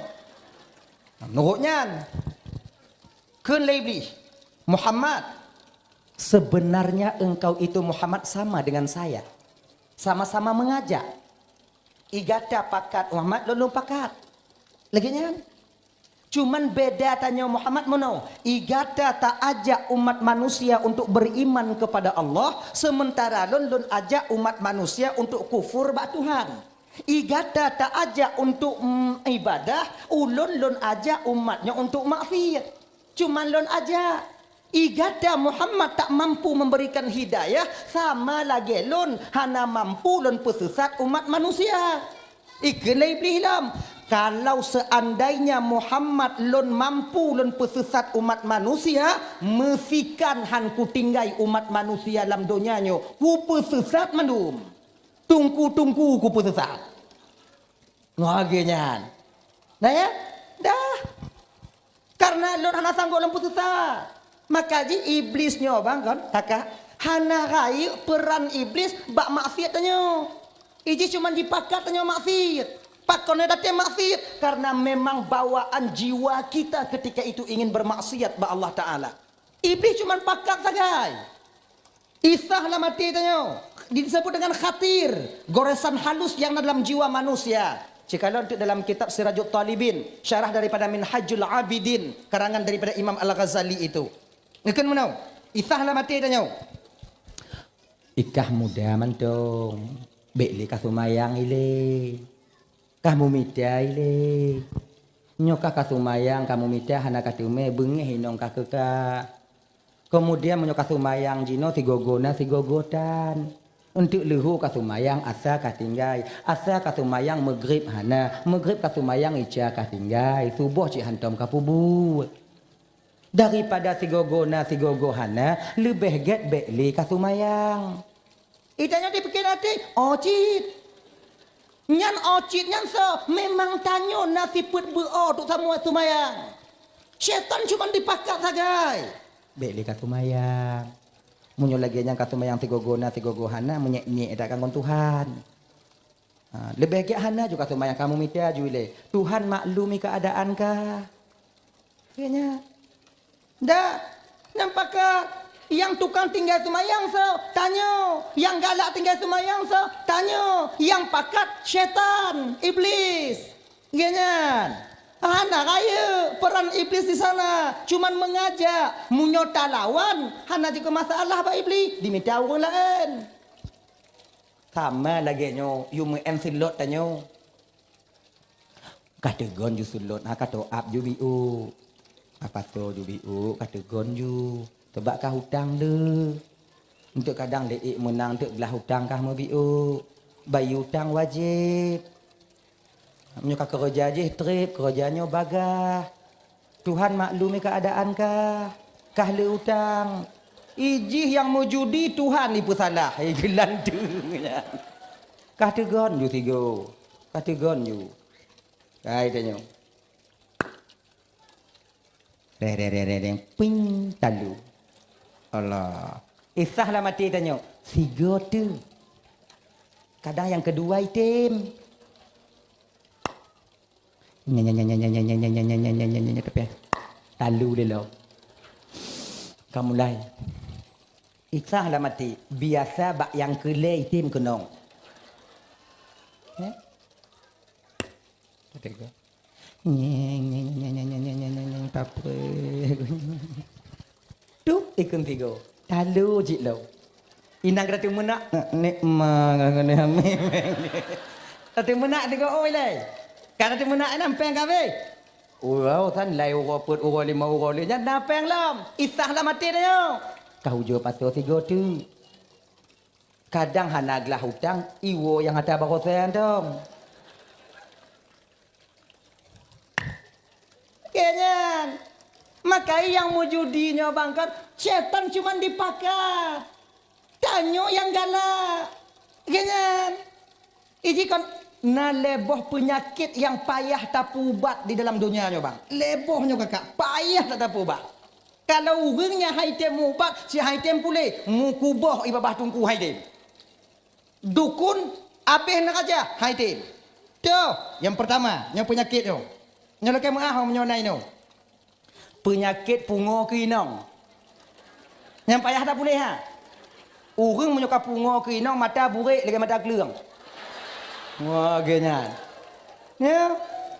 Meunurot nyan, kheun lé Iblih, "Muhammad, sebenarnya engkau itu Muhammad sama dengan saya. Sama-sama mengajak. I gata pakat Muhammad, lôn lôn pakat." Lagèe nyan. Cuman beda tanyoe Muhammad meunoe, i gata ta ajak umat manusia untuk beriman kepada Allah, sementara lôn, lôn ajak umat manusia untuk kufur bak Tuhan. I gata ta ajak untuk, mm, ibadah, ulôn, lôn ajak umat nyoe untuk maksiat. Cuman lôn ajak. I gata Muhammad tak mampu memberikan hidayah, sama lagèe lôn hana mampu lôn peusesat umat manusia. Ikheun lé Iblih lom, "Kalau seandainya Muhammad lôn mampu lôn peusesat umat manusia, meusikan han kutinggai umat manusia lam donya nyoe, kupeusesat mandum. Tungku-tungku kupeusesat." Ngon lagèe nyan. Nah ya? Dah. Karena lôn hana sanggob lôn peusesat. Maka jih Iblih nyoe bang kon, takah hana rayeuk peran Iblih bak maksiat tanyoe. Ijih cuma jipakat tanyoe maksiat. Pakon até maksiat? Karena memang bawaan jiwa kita ketika itu ingin bermaksiat bak Allah Taala. Iblih cuma pakat sagai. Isah lam até tanyoe disebut dengan khatir, goresan halus nyang na dalam jiwa manusia. Cikalon teuk dalam kitab Sirajut Talibin, syarah daripada Minhajul Abidin, karangan daripada Imam Al-Ghazali itu. Ngeukheun meunoe, isah lam até tanyoe. Ikah muda mantong, bèk lé ka seumayang ilée. Kah mumita ilée. Nyoe kah ka seumayang, ka mumita hana ka teumé, beungéh inong ka keu ka. Keumudian meunyoe ka seumayang jinoe sigoe-goe na sigoe-goe tan. Eunteuk leuhô ka seumayang asa ka tinggai, asa ka seumayang meugrib hana, meugrib ka seumayang ica ka tinggai, suboh cit hantom ka peubuet. Daripada sigoe-goe na sigoe-goe hana, leubeh gét bèk lé ka seumayang. Ih, tanyoe dipike até, oh cit. Nyan oh cit nyan soe? Memang tanyoe na sifeuet beu-o teuk samuai seumayang. Syaitan cuma dipakat sagai. Bèk lé ka seumayang. Meunyoe lagèe nyan ka seumayang sigoe-goe na sigoe-goe hana, meunyék-nyék that ka ngon Tuhan. Ha, leubeh gét hana ju ka seumayang, ka mumita ju ilée. Tuhan maklumi keuadaan kah. Kayaknya. Dah, nyang pakat. Nyang tukang tinggai seumayang soe? Tanyoe. Nyang galak tinggai seumayang soe? Tanyoe. Nyang pakat syaitan, Iblih. Gét nyan. Hana rayeuk peran Iblih di sana. Cuman mengajak. Meunyoe talawan, hana jeuet keu masalah bak Iblih. Dimita ureueng laén. Sama lagée nyoe, yue meu'en seulot tanyoe. Ka teugon ju seulot, ha, ka teuap ju biôk. Ka pasoe ju biôk, ka teugon ju. Teubak ka utang le. Enteuk kadang lé ék meunang, enteuk glah utang ka meubiôk. Bayeue utang wajéb. Meunyoe ka keureuja jih treb, keureuja nyoe bagaih. Tuhan maklumi keuadaan kah. Kah le utang. Ijih nyang meujudi Tuhan ipeusalah. Hai geulanteue nyan. Kah teugon ju sigoe. Kah teugon ju. Hai tanyoe. Reh, reh, reh, reh, reh. Ping, talu. Allah. Isah lam até tanyoe. Sigoe teuh. Kadang nyang keudua item. Nya, nya, nya, tapi talu lé lom. Ka mulai. Isah lam até, biasa bak nyang keulhée item keunong. Eh? Tadi ke? Nyeng, nyeng, nyeng, nyeng, nyeng, nyeng, nyeng, nyeng, nyeng, nyeng, tape. Tup ikun tigo. Talu jih lom. Inang kata teumeunak, nek ma ngene hamé. Kata teumeunak tigo oi lé. Kata teumeunak inang péng kabeh. Uroe san lai uroe peuet uroe lima uroe lé nyan na péng lom. Isah lam até nyoe. Ka ujoe pasoe tigo tu. Kadang hana glah utang, iwoe nyang ata baroe santong. Keu nyan, maka nyang meujudi nyoe bang kan, setan cuman dipakat. Tanyoe nyang galak. Keu nyan, iji kan na lhée boh peunyakét nyang payah tapeuubat di dalam donya nyoe bang. Lhée boh nyoe kakak, payah that tapeuubat. Kalau ureuëng nyang hai tem mubat, si hai tem puléh, meukuboh i babah teungku hai tem. Dukun abéh neuraja hai tem. Toh, nyang peurtama, nyang peunyakét nyoe. Nyoe lakée meuáh meunyoe na inong. Peunyakét pungoe keu inong. Nyang payah that puléh ha. Ureuëng meunyoe ka pungoe keu inong mata burék lagée mata kleueng. Wah, lagée nyan. Ya,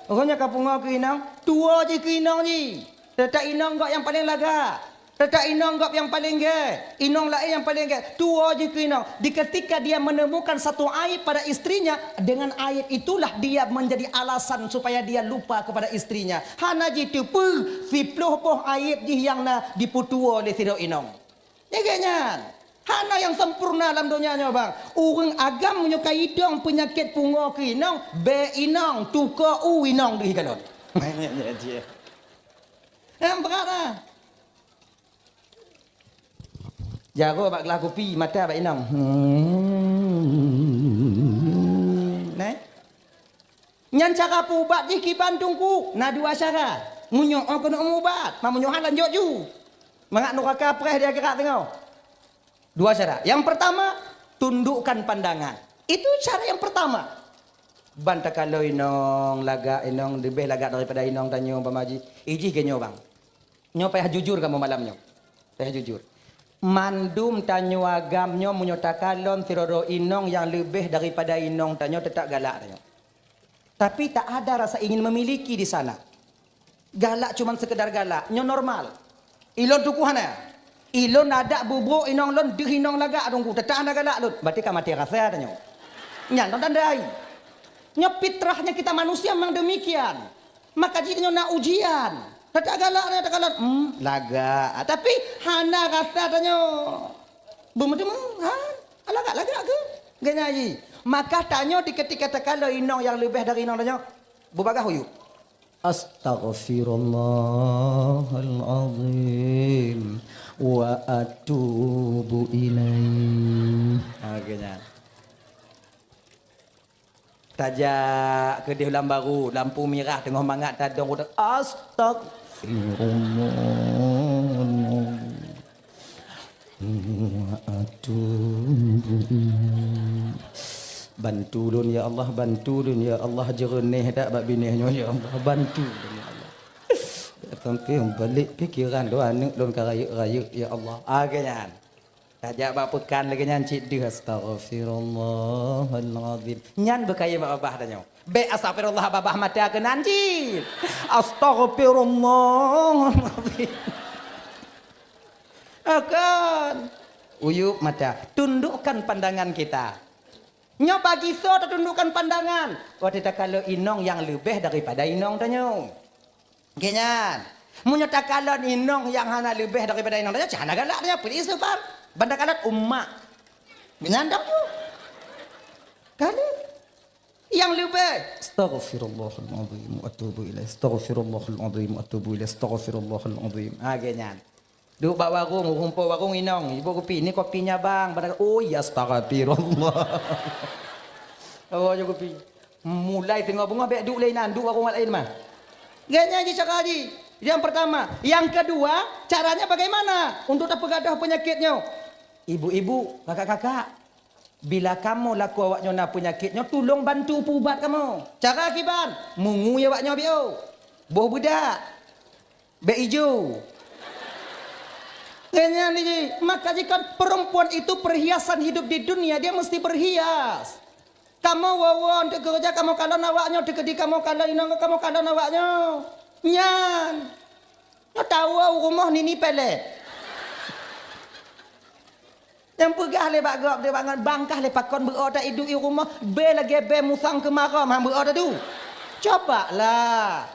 ureuëng nyang ka pungoe keu inong, tuwoe jih keu inong jih. Teutak inong gob nyang paleng lagak. Teutak inong gob nyang paleng gét. Inong laén nyang paleng gét. Tuwoe jih keu inong. Di ketika dia menemukan satu aib pada istrinya, dengan aib itulah dia menjadi alasan supaya dia lupa kepada istrinya. Hana jiteupeue siploh boh aib jih nyang na dipeutuwoe lé sidroe inong. Nyan gét nyan. Hana nyang sempurna lam donya nyoe bang. Ureuëng agam meunyoe ka idong peunyakét pungoe keu inong, bék inong, tukoe u inong deuh kalon. Nyang brat ah. Jaroe bak glah kupi, mata bak inong. Hmm. Neh. Nyan cara peuubat jih kiban teungku, na dua cara. Meunyoe oh keuneuk mubat, ma meunyoe hana lanjut ju. Mangat nuraka preh di akhirat teungoh. Dua cara. Yang pertama, tundukkan pandangan. Itu cara yang pertama. Ban takalon inong lagak, inong leubeh lagak daripada inong tanyoe umpama jih. Ijih geuh nyoe bang. Nyoe payah jujur kamoe malam nyoe. Payah jujur. Mandum tanyoe agam nyoe meunyoe takalon sidroe inong nyang leubeh daripada inong tanyoe, teutap galak tanyoe. Tapi tak ada rasa ingin memiliki di sana. Galak cuman sekedar galak, nyoe normal. Ilôn tuku hana. Ilôn adak bubrok inong lôn deuh inong lagak teungku, teutap hana galak lôn. Berarti ka maté rasa tanyoe. Nyan lôn tandai. Nyoe fitrahnya kita manusia memang demikian. Maka jih nyoe na ujian. Teutap galak, teutap galak. Hmm, lagak. Tapi hana rasa tanyoe. Beumeuteumé, ha? Lagak-lagak keuh. Geuhnyan jih. Maka tanyoe di ketika takalon inong nyang leubeh dari inong tanyoe, beubagaih uyueb. Astaghfirullahalazim wa atubu ilaih. Ha, geuhnyan. Tajak keudeh lam baru, lampu mirah teungoh mangat tadong udah, astagfirullah. Wa atubu ilaih. Bantu lôn ya Allah, bantu lôn ya Allah, jeureuneh that bak binéh nyoe ya Allah, bantu lôn ya Allah. Sampai balik pikiran dua aneuk lôn ka rayeuk-rayeuk ya Allah. Ah, geuhnyan. Tajak bak peukan lagée nyan cit deuh, astaghfirullahalazim. Nyan beukayém bak babah tanyoe. Bék astaghfirullah babah mata keunan cit. Astaghfirullahalazim. Akan. Uyueb mata. Tundukkan pandangan kita. Nyoe bagi soe tatundukkan pandangan? Watée takalon inong nyang leubeh daripada inong tanyoe. Geuh nyan. Meunyoe takalon inong nyang hana leubeh daripada inong tanyoe, cah hana galak tanyoe, peue isopan. Ban takalon umak. Geuh nyan dong tu. Kali. Nyang leubeh. Astaghfirullahalazim wa atubu ilaih. Astaghfirullahalazim wa atubu ilaih. Astaghfirullahalazim. Ha, geuh nyan. Duek bak warong, rumpok warong inong, ibu kupi, "Ni kopinya, Bang." Padahal, "Oh, ya, astagfirullah." Oh, ya, kupi. Mulai singoh beungoh bèk duek lé inan, duek warong laén mah. Geuh nyan jih cara jih. Yang pertama. Yang kedua, caranya bagaimana untuk tapeugadôh peunyakit nyoe? Ibu-ibu, kakak-kakak, bila kamoe lakoe awaknyoe na peunyakit nyoe, tulông bantu peuubat kamoe. Cara kiban, mungui awaknyoe biôh. Boh beudak. Bèk ijo. Nyan jih, maka jih kan perempuan itu perhiasan hidup di dunia, dia mesti berhias. Kamoe woe-woe untuk keureuja, kamoe kalon awaknyoe, teukeudi kamoe kalon inong, kamoe kalon awaknyoe. Nyan. Nyoe tawoe u rumoh nini pelet. Nyang peugah lé bak gob, lé bak ngon, "Bang, kah lé pakon beu-o ta iduek i rumoh, bèe lagèe bèe musang keumarôm han beu-o ta du." Coba lah.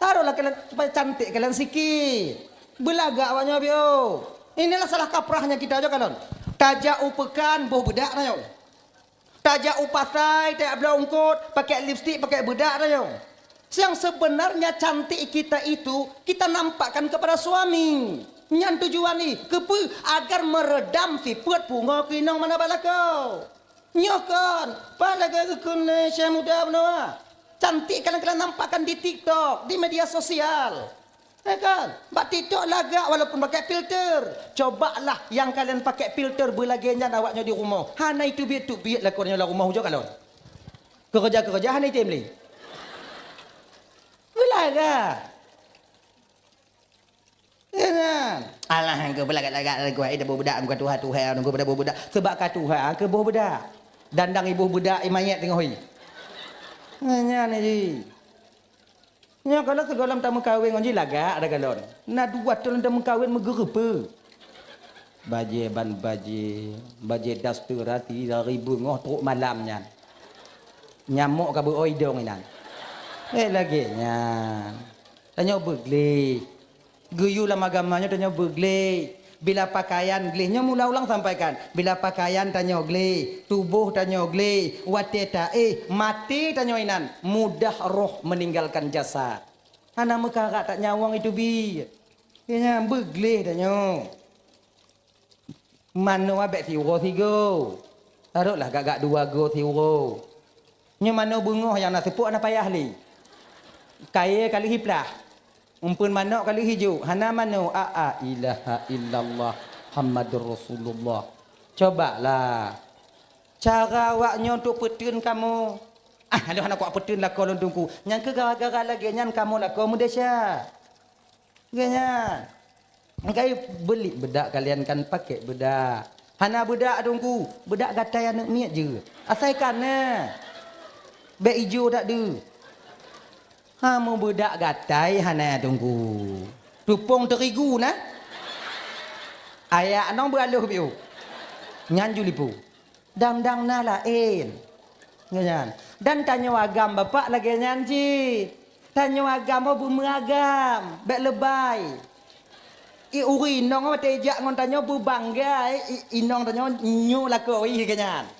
Taruhlah kalian supaya cantik kalian sikit. Beulagak awaknyoe biôh. Inilah salah kaprahnya kita, jo kalon. Tajak u peukan boh beudak tanyoe. Tajak u pasai, tajak bloe eungkôt, pakai lipstik, pakai beudak tanyoe. Yang sebenarnya cantik kita itu kita nampakkan kepada suami. Nyan tujuan jih, keupeue? Agar meredam sifeuet pungo keu inong manö bak lakoe. Nyoe kon, pat lagèe geukheun lé Syekh Muda Beunoe. Cantik kadang-kadang nampakkan di TikTok, di media sosial. Ya kan? Bak TikTok lagak walaupun pakai filter. Cobalah nyang kalian pakai filter beulagèe nyan awaknyoe di rumoh. Hana iteubiet-teubiet lakoe nyoe lam rumoh, ujoe kalon. Keureuja-keureuja hana item lé. Beulagak. Ya kan? Alah, engkau beulagak-lagak lakoe, eh, dah boh beudak, engkau tuha-tuha, engkau pada boh beudak. Sebab ka tuha, keu boh beudak. Dandang iboh beudak, i manyét teungoh hi. Nyan jih. Nyoe kalau sigohlom tameukawen ngon jih lagak ada galon. Na dua thôn tameukawen meugeureupeue. Bajèe ban bajèe, bajèe daster hati dari beungoh trok malam nyan. Nyamok ka beu-o idong inan. Eh, lagèe nyan. Tanyoe beugleh. Geuyue lam agama nyoe tanyoe beugleh. Bila pakaian gleh, nyoe mula ulang sampaikan. Bila pakaian tanyoe gleh, tuboh tanyoe gleh, watèe taéh, maté tanyoe inan, mudah roh meninggalkan jasad. Hana meukarat that nyawöng iteubiet. Nyan beugleh tanyoe. Manoe bèk siuroe sigoe. Tarotlah gak-gak dua goe siuroe. Nyoe manoe beungoh nyang na seupôt hana payah lé. Kayèe ka lheueh iplah. Umpeuen manok ka lheueh ijok. Hana manoe. A, a, ilaha illallah Muhammadur Rasulullah. Cobalah. Cara awaknyoe untuk peuteun kamoe. Ah, lôn hana kuat peuteun lakoe lôn Teungku. Nyan keuh gara-gara lagèe nyan kamoe lakoe meudesya. Geuh nyan. Engkai beulit beudak kalian kan pakai beudak. Hana beudak Teungku, beudak gatai aneuk miet jeuet. Asai ka na. Bèk ijo that deuh. Ha, meubeudak gatai hana Teungku. Tupông teurigu na. Ayak nong beualoh biôh. Nyan ju lipô. Dang-dang na laén. Nyan. Dan tanyoe agam Bapak lagèe nyan cit. Tanyoe agam oh beumeuagam, bèk leubèe. I ureueng inong watèe jak ngon tanyoe beubangga, i, inong tanyoe nyoe lakoe lagèe nyan.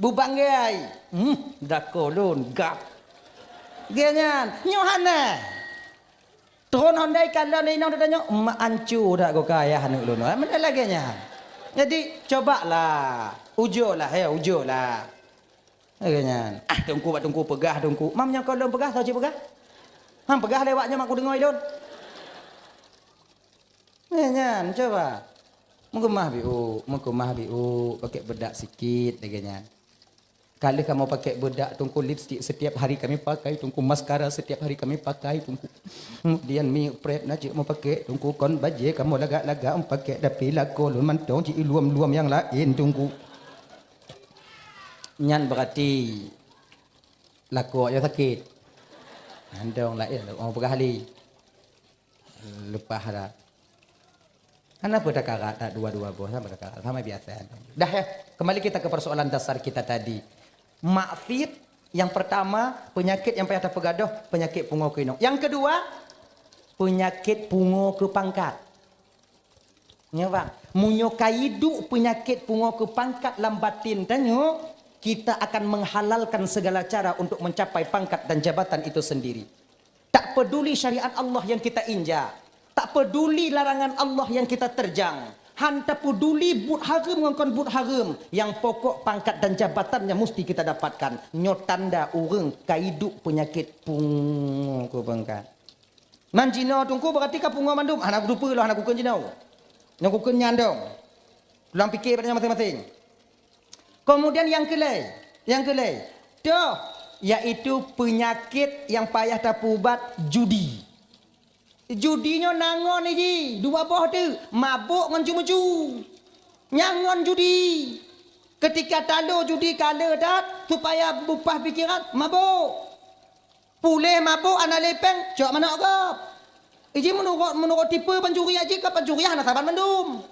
Beubangga. Hmm, lakoe lôn gap. Lagèe nyan, nyoe hana. Tron Honda ikalon inong tanyoe, "Mak ancu dak goka ayah aneuk lôn." Ah, meunan lagèe nyan. Jadi, cobalah. Ujolah, ya, ujolah. Lagèe nyan. Ah, Teungku bak Teungku peugah, Teungku. Mam nyang kon lôn peugah, soe cit peugah? Mam peugah lé awak nyoe mak kudeungoe lôn. Lagèe nyan, coba. Meukeumah biôh, meukeumah biôh, pakai beudak sikit lagèe nyan. Ka lheueh kamoe pakai beudak Teungku, lipstik setiap hari kami pakai Teungku, maskara setiap hari kami pakai Teungku. Kemudian mi prep na cit mau pakai Teungku, kon bajèe kamoe lagak-lagak mau pakai, tapi lakoe lôn mantong cit iluam-luam nyang laén Teungku. Nyan berarti lakoe nyoe sakét. Mantong laén, mau peugah lé. Leupah dah. Kenapa takarat tak dua-dua boh? Sama takarat, sama biasa. Dah ya, kembali kita ke persoalan dasar kita tadi. Maksiat yang pertama, penyakit yang payah tapeugadôh, penyakit pungo keu inong. Yang kedua, penyakit pungo keu pangkat. Nyoe bang, meunyoe ka iduek peunyakét pungo keu pangkat lam batin tanyoe, kita akan menghalalkan segala cara untuk mencapai pangkat dan jabatan itu sendiri. Tak peduli syariat Allah yang kita injak, tak peduli larangan Allah yang kita terjang, han tapeduli buet hareuem ngon kon buet hareuem, nyang pokok pangkat dan jabatannya musti kita dapatkan. Nyoe tanda ureuëng ka iduek peunyakét pungo keu pangkat. Nan jinoe teungku, berarti ka pungo mandum. Hana kuteupeu lôn, hana kukheun jinoe. Nyang kukheun nyan dong. Tulang pike bak nyoe maséng-maséng. Kemudian nyang keulhèe, nyang keulhèe, toh, yaitu penyakit yang payah tapeuubat, judi. Judi nyoe na ngon iji, dua boh teuk, mabök ngon cu-meucu. Nyang ngon judi. Ketika talo judi ka le that, supaya beupah pikiran, mabök. Puléh mabök hana lé péng, cok manok gob. Iji meunurot, meunurot tipe pancuri aji ka pancuri hana saban mandum.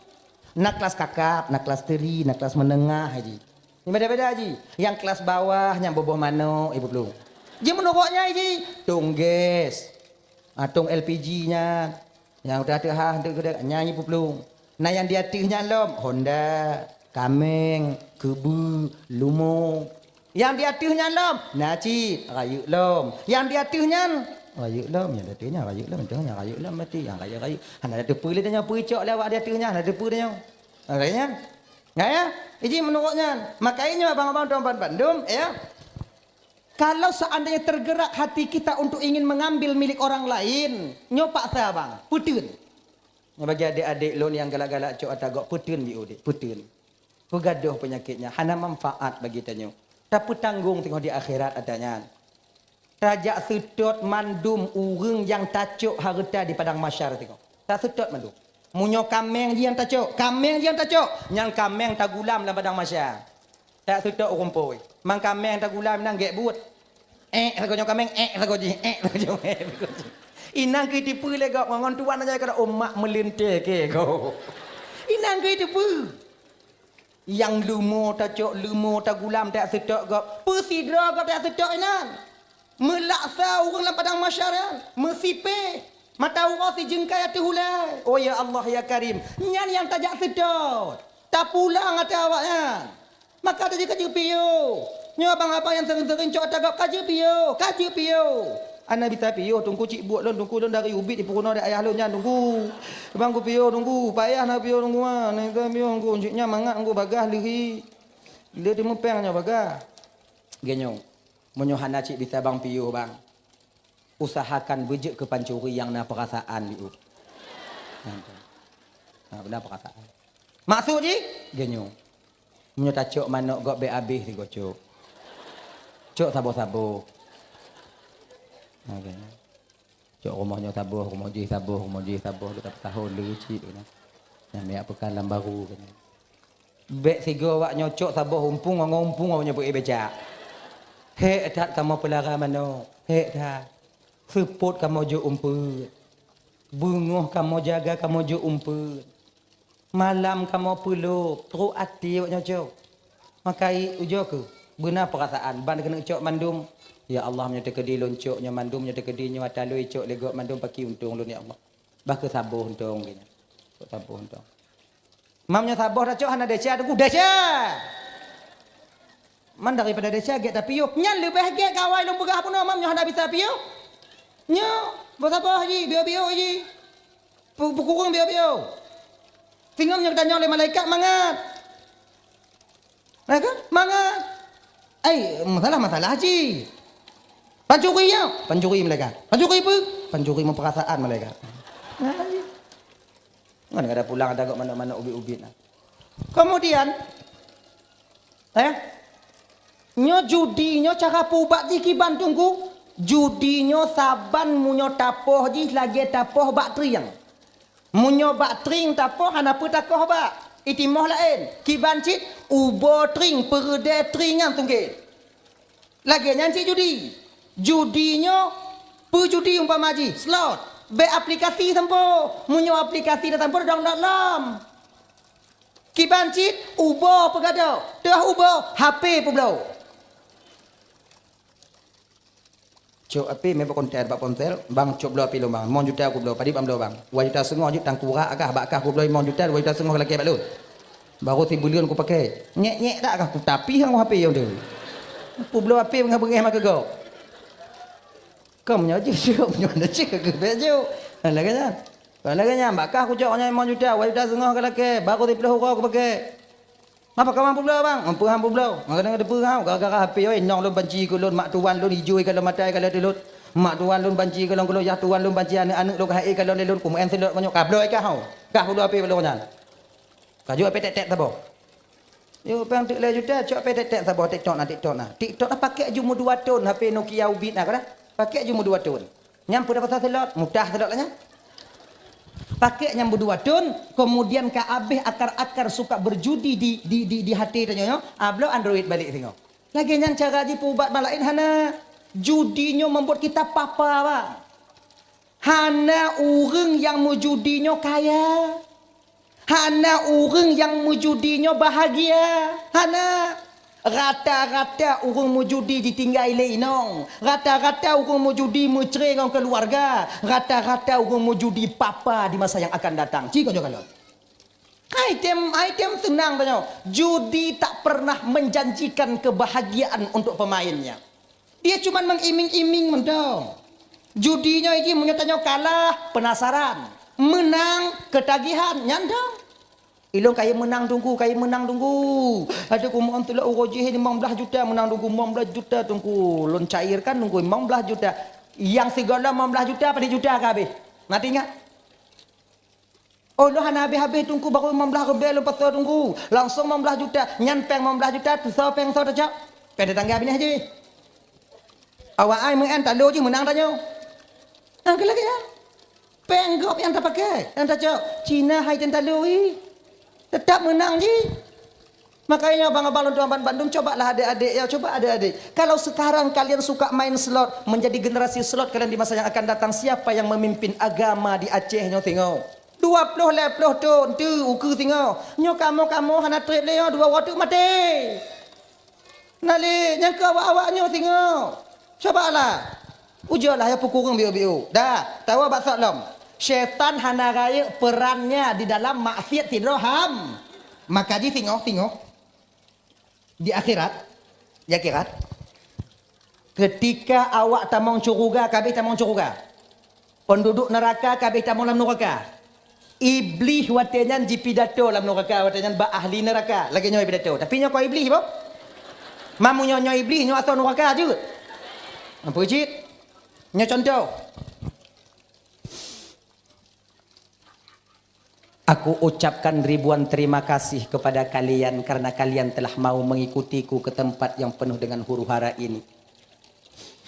Na kelas kakap, na kelas teri, na kelas menengah aji. Ni beda-beda aji. Yang kelas bawah nyang boboh manok ibu plueng. Ji meunurot nyan aji, tong gas. Atong L P G nyan. Nyang udah teuhah tu keude nyan ibu plueng. Na nyang di ateueh nyan lom, honda, kaméng, keubeue, lumo. Nyang di ateueh nyan lom, na cit, rayeuk lom. Nyang di ateueh nyan, rayeuk lom. Nyang di ateueh nyan, rayeuk lom. Nyang di ateueh nyan, rayeuk lom, mati. Nyang rayeuk-rayeuk. Hana teupeu lé tanyoe, peucok lé awak di ateueh nyan, hana teupeu tanyoe. Hana nyan. Nah, ya? Iji meunurot nyan. Makanya abang-abang tuan-tuan bandum, ya. Kalau seandainya tergerak hati kita untuk ingin mengambil milik orang lain, nyoe paksa abang, peuteun. Nyoe bagi adék-adék lôn nyang galak-galak cok ata gok, peuteun biôh dek, peuteun. Peugadôh peunyakét nyan, hana manfaat bagi tanyoe. Tapeutanggong teungoh di akhirat ata nyan. Tajak seutôt mandum ureuëng nyang tacok hareuta di padang mahsyar teungoh. Taseutôt mandum. Meunyoe kaméng jih nyang tacok, kaméng jih nyang tacok, nyang kaméng tagulam lam padang mahsyar. Tak seutôt ureuëng phôi. Mang kaméng tagulam inan gét buet. Ék sagoe nyoe kaméng, ék sagoe jih, ék sagoe jih, ék sagoe jih. Inan keuh teupeu lé gob ngon tuan aja kata umat meulintèe keu gob. Inan keuh teupeu. Nyang leumo tacok, leumo tagulam tak seutôt gob. Peusidroe gob tak seutôt inan. Meulaksa ureuëng lam padang mahsyar nyan, meusipéh, mata uroe sijeungkai ateueh ulée. Oh ya Allah ya Karim, nyan nyang tajak seutôt, tapulang ata awaknyan. Maka tajak kajeuet piôh. Nyoe abang-abang nyang seuring-seuring cok ata gob kajeuet piôh, kajeuet piôh. Hana bisa piôh, teungku cit buet lôn, teungku lôn dari ubit di peurunoe di ayah lôn nyan, teungku. Abang ku piôh, teungku, payah na piôh, teungku, ah. Na bisa piôh, teungku, cit nyan mangat, teungku, bagah leuhi. Lé teumeupéng nyoe bagah. Geunyong. Meunyoe hana cit bisa bang piôh bang, usahakan beujeuet keu pancuri nyang na peurasaan liuh. Nah, beuna peurasaan. Maksud jih? Geunyong. Meunyoe tacok manok gob bék abéh sigoe cok. Cok saboh-saboh. Nah, geunyong. Cok rumoh nyoe saboh, rumoh jih saboh, rumoh jih saboh, kita peutahon leucit keunan. Nyang miyak peukan lam baru keunan. Bék sigoe awak nyoe cok saboh umpung, ngon umpung awak nyoe peuék becak. Hék that kamoe peulara manok, hék that. Seupôt kamoe jok umpeuet. Beungoh kamoe jaga kamoe jok umpeuet. Malam kamoe peulôk, trok até awak nyoe cok. Maka i ujoe keuh, beuna peurasaan, ban keuneuk cok mandum. Ya Allah, meunyoe teukeudi lôn cok nyoe mandum, meunyoe teukeudi nyoe ata lôn cok lé gob mandum, pakri untông lôn, ya Allah. Bah keuh saboh untông geuh nyan. Cok saboh untông. Mam nyoe saboh tacok hana desya, teungku desya. Man daripada desya gét tapiôh. Nyan leubeh gét kawai lôn peugah bunoe, mam nyoe hana bisa piôh. Nyoe, boh saboh jih, biôh-biôh jih. Pu-, peukureueng biôh-biôh. Singoh nyoe geutanyong lé malaikat mangat. Malaikat? Mangat. Ai, masalah-masalah cit. Pancuri nyoe? Pancuri malaikat. Pancuri peue? Pancuri meupeurasaan malaikat. Nah, ngon kada pulang ada gok manok-manok ubit-ubit nah. Kemudian, eh, nyoe judi nyoe cara peuubat jih kiban teungku. Judi nyoe saban meunyoe tapoh jih lagée tapoh bak trieng. Meunyoe bak trieng tapoh hana peue takoh bak, itimoh laén. Kiban cit ubo trieng, peureudée trieng nyan sungkét. Lagée nyan cit judi. Judi nyoe peue judi umpama jih, slot. Bék aplikasi sampoe. Meunyoe aplikasi tasampoe download lom. Kiban cit ubo peugadôh, teuh ubo H P peubloe. Cok api meuba konten bak ponsel, bang cok bloe api lôn bang, limong juta kubloe, padit bang bloe bang. Dua juta seungoh jeuet tangkurak kah, bak kah kubloe limong juta, dua juta seungoh lakée bak lôn. Barô sibuleuen kupakée. Nyek-nyek dak kah kutapi hang HP nyang tu. Kubloe api beungéh-beungéh mah keu gob. Keu meunyoe jeuet, meunyoe hana jeuet keu bèk jok. Lagée nyan. Lagée nyan, bak kah kucok nyan limong juta, dua juta seungoh ka lakée, barô siplôh uroe kupakée. Mapa ka mampu bloe bang? Mampu mampu bloe. Maka dengan depu ngau gara-gara HP oi, nong lôn banci keu lôn, mak tuan lôn ijui ka lôn matai ka lôn tulot. Mak tuan lôn banci keu lôn keu lôn, yah tuan lôn banci aneuk-aneuk lôn ka hai ka lôn lé lôn, kumeu'en silot meunyoe ka bloe ka hau. Kah puluh HP bloe nyan. Ka jok HP tek-tek saboh. Yo pang teuk lhèe juta, cok HP tek-tek saboh, TikTok na, TikTok na. TikTok na pakék jumeuh dua thon, HP Nokia ubit na ka dah. Pakék jumeuh dua thon. Nyan peue dah pasal silot, mudah silot lah nyan. Pakék nyang beudua thon, kemudian ka abéh akar-akar suka berjudi di, di, di, di hati tanyoe, abloe Android balek singoh. Lagée nyan cara jipeuubat malaén hana. Judi nyoe membuat kita papa, Bang. Hana ureuëng nyang meujudi nyoe kaya. Hana ureuëng nyang meujudi nyoe bahagia. Hana. Rata-rata ureuëng meujudi ditinggai lé inong. Rata-rata ureuëng meujudi meucre ngon keuluwarga. Rata-rata ureuëng meujudi papa di masa nyang akan datang. Ci kon nyoe kalon. Hai tem, hai tem seunang tanyoe. Judi tak pernah menjanjikan kebahagiaan untuk pemainnya. Dia cuman mengiming-iming mantong. Judi nyoe jih meunyoe tanyoe kalah, penasaran. Menang, ketagihan, nyan dong. Ilôn kayém meunang Teungku, kayém meunang Teungku. Adak kumoe tulak uroe jih limong blaih juta meunang Teungku, limong blaih juta Teungku. Lôn cairkan Teungku, limong blaih juta. Nyang sigohlom limong blaih juta, padit juta ka habéh. Na teuingat? Oh, lôn hana habéh-habéh Teungku, barô limong blaih ribèe lôn pasoe Teungku. Langsong limong blaih juta. Nyan péng limong blaih juta, tusoe péng soe tacok? Péng tetangga binéh jih. Awak ai meu'en talo jih meunang tanyoe. Nyang keu lagée nyan. Péng gob nyang tapakai, nyang tacok. Cina hai ten talo ih. Tetap meunang jih. Makanya abang-abang lôn tuan ban-, bandum, cobalah adik-adik, ya, coba adik-adik. Kalau sekarang kalian suka main slot, menjadi generasi slot kalian di masa yang akan datang, siapa yang memimpin agama di Aceh nyoe singoh? Dua ploh lhèe ploh thon teu ukeue singoh. Nyoe kamoe-kamoe hana treb lé nyoe, dua uroe teuk maté. Nalé nyang keu awak-awak nyoe singoh. Cobalah. Ujoe lah ya peukureueng biôk-biôk. Dah, tawa bak sok lom. Syaitan hana rayeuk perannya di dalam maksiat sidroe ham. Maka jih singoh, singoh. Di akhirat, di akhirat, ketika awak tamong syeuruga, ka abéh tamong syeuruga. Penduduk neuraka ka abéh tamong lam neuraka. Iblih watée nyan jipidato lam neuraka, watée nyan bak ahli neuraka. Lagée nyoe pidato. Tapi nyoe kon Iblih, boh. Mamu nyoe, nyoe Iblih, nyoe asoe neuraka jeuet. Ampun cit. Nyoe contoh. Aku ucapkan ribuan terima kasih kepada kalian karena kalian telah mau mengikutiku ke tempat yang penuh dengan huru-hara ini.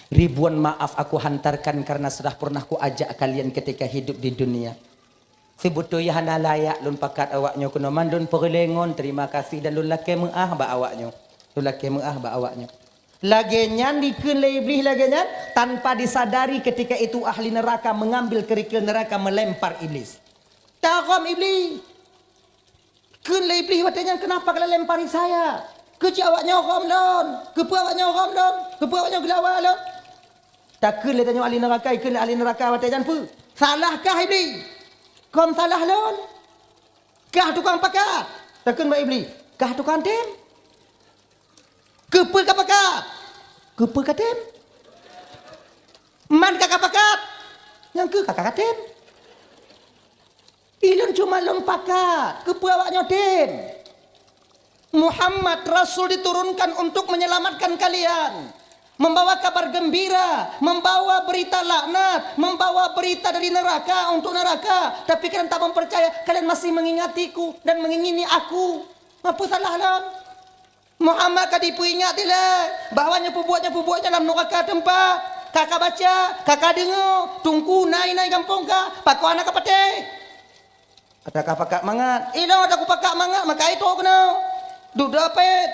Ribuan maaf aku hantarkan karena sudah pernah kuajak kalian ketika hidup di dunia. Sibeutôi hana layak lôn pakat awak nyoe keunoe, man lôn peureulée ngon terima kasih dan lôn lakée meu'ah bak awak nyoe. Lôn lakée meu'ah bak awak nyoe. Lagée nyan dikheun lé Iblih lagée nyan, tanpa disadari ketika itu ahli neraka mengambil kerikil neraka melempar Iblis. Tarom Iblih. Kheun lé Iblih watée nyan, "Kenapa kalian lempari saya? Keuci awak nyoe rom lôn? Keupeue awak nyoe rom lôn? Keupeue awak nyoe geulawa lôn?" Takheun lé tanyoe ahli neraka, ikheun lé ahli neraka watée nyan peue? "Salahkah Iblih?" "Kon salah lôn." "Kah tukang pakat?" Takheun bak Iblih. "Kah tukang tem?" "Keupeue ka pakat?" "Keupeue ka tem?" "Man ka ka pakat?" "Nyang keuh ka ka tem." "Ilôn cuma lôn pakat, keupeue awak nyoe tem?" "Muhammad, Rasul diturunkan untuk menyelamatkan kalian, membawa kabar gembira, membawa berita laknat, membawa berita dari neraka untuk neraka, tapi kalian tak mau percaya, kalian masih mengingatiku dan mengingini aku. Apa salah lôn?" Muhammad ka jipeuingat ilée bahwa nyoe peubuet, nyoe peubuet nyoe lam nuraka teumpat. Ka ka baca, ka ka deungoe, Teungku na inan gampông ka, pakon hana ka patéh. Ata ka pakat mangat, ilôn ata kupakat mangat, maka itu keunoe. Dudoe pet.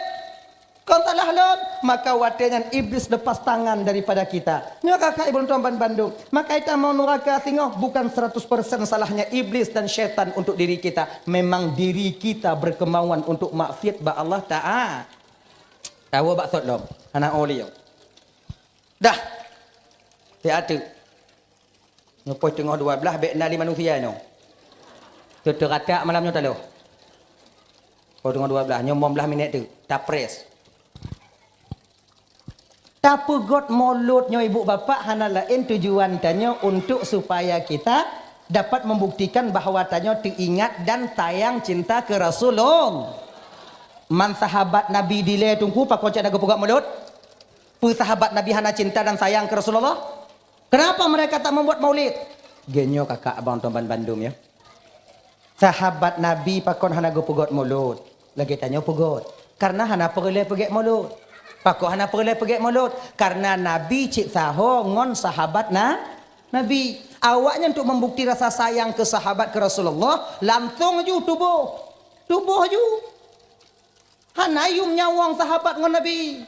Kon salah lôn, maka watée nyan Iblis lepas tangan daripada kita. Nyoe ka keuh ibu lôn tuan ban bandum. Maka ita mau nuraka singoh bukan seratus persen salahnya iblis dan syaitan untuk diri kita. Memang diri kita berkemauan untuk maksiat bak Allah Taala. Tawoe bak sot lom, hana oleh. Dah. Siat teuk. Nyoe poh teungoh dua belas, bèk na lé manusia nyoe. Teu-, teuratak malam nyoe taloh. Poh teungoh dua belas, nyoe lima belas minèt teuk. Tapres. Tapeugot mulod nyoe, ibu bapak, hana laén tujuan tanyoe untuk supaya kita dapat membuktikan bahwa tanyoe teuingat dan sayang cinta keu Rasulullah. Man sahabat Nabi dilèe teungku, pakon cit na geupeugot mulod? Peue sahabat Nabi hana cinta dan sayang keu Rasulullah? Kenapa mereka tak membuat maulid? Geunyoe kakak abang teman bandum ya. Sahabat Nabi pakon hana geupeugot mulod? Lagèe tanyoe peugot. Karena hana peureulèe peugèt mulod. Pakon hana peureulèe peugèt mulod? Karena Nabi cit saho ngon sahabat na, Nabi. Awaknyan untuk membukti rasa sayang keu sahabat keu Rasulullah, langsung ju tuboh. Tuboh ju. Hana yum nyawöng sahabat ngon Nabi.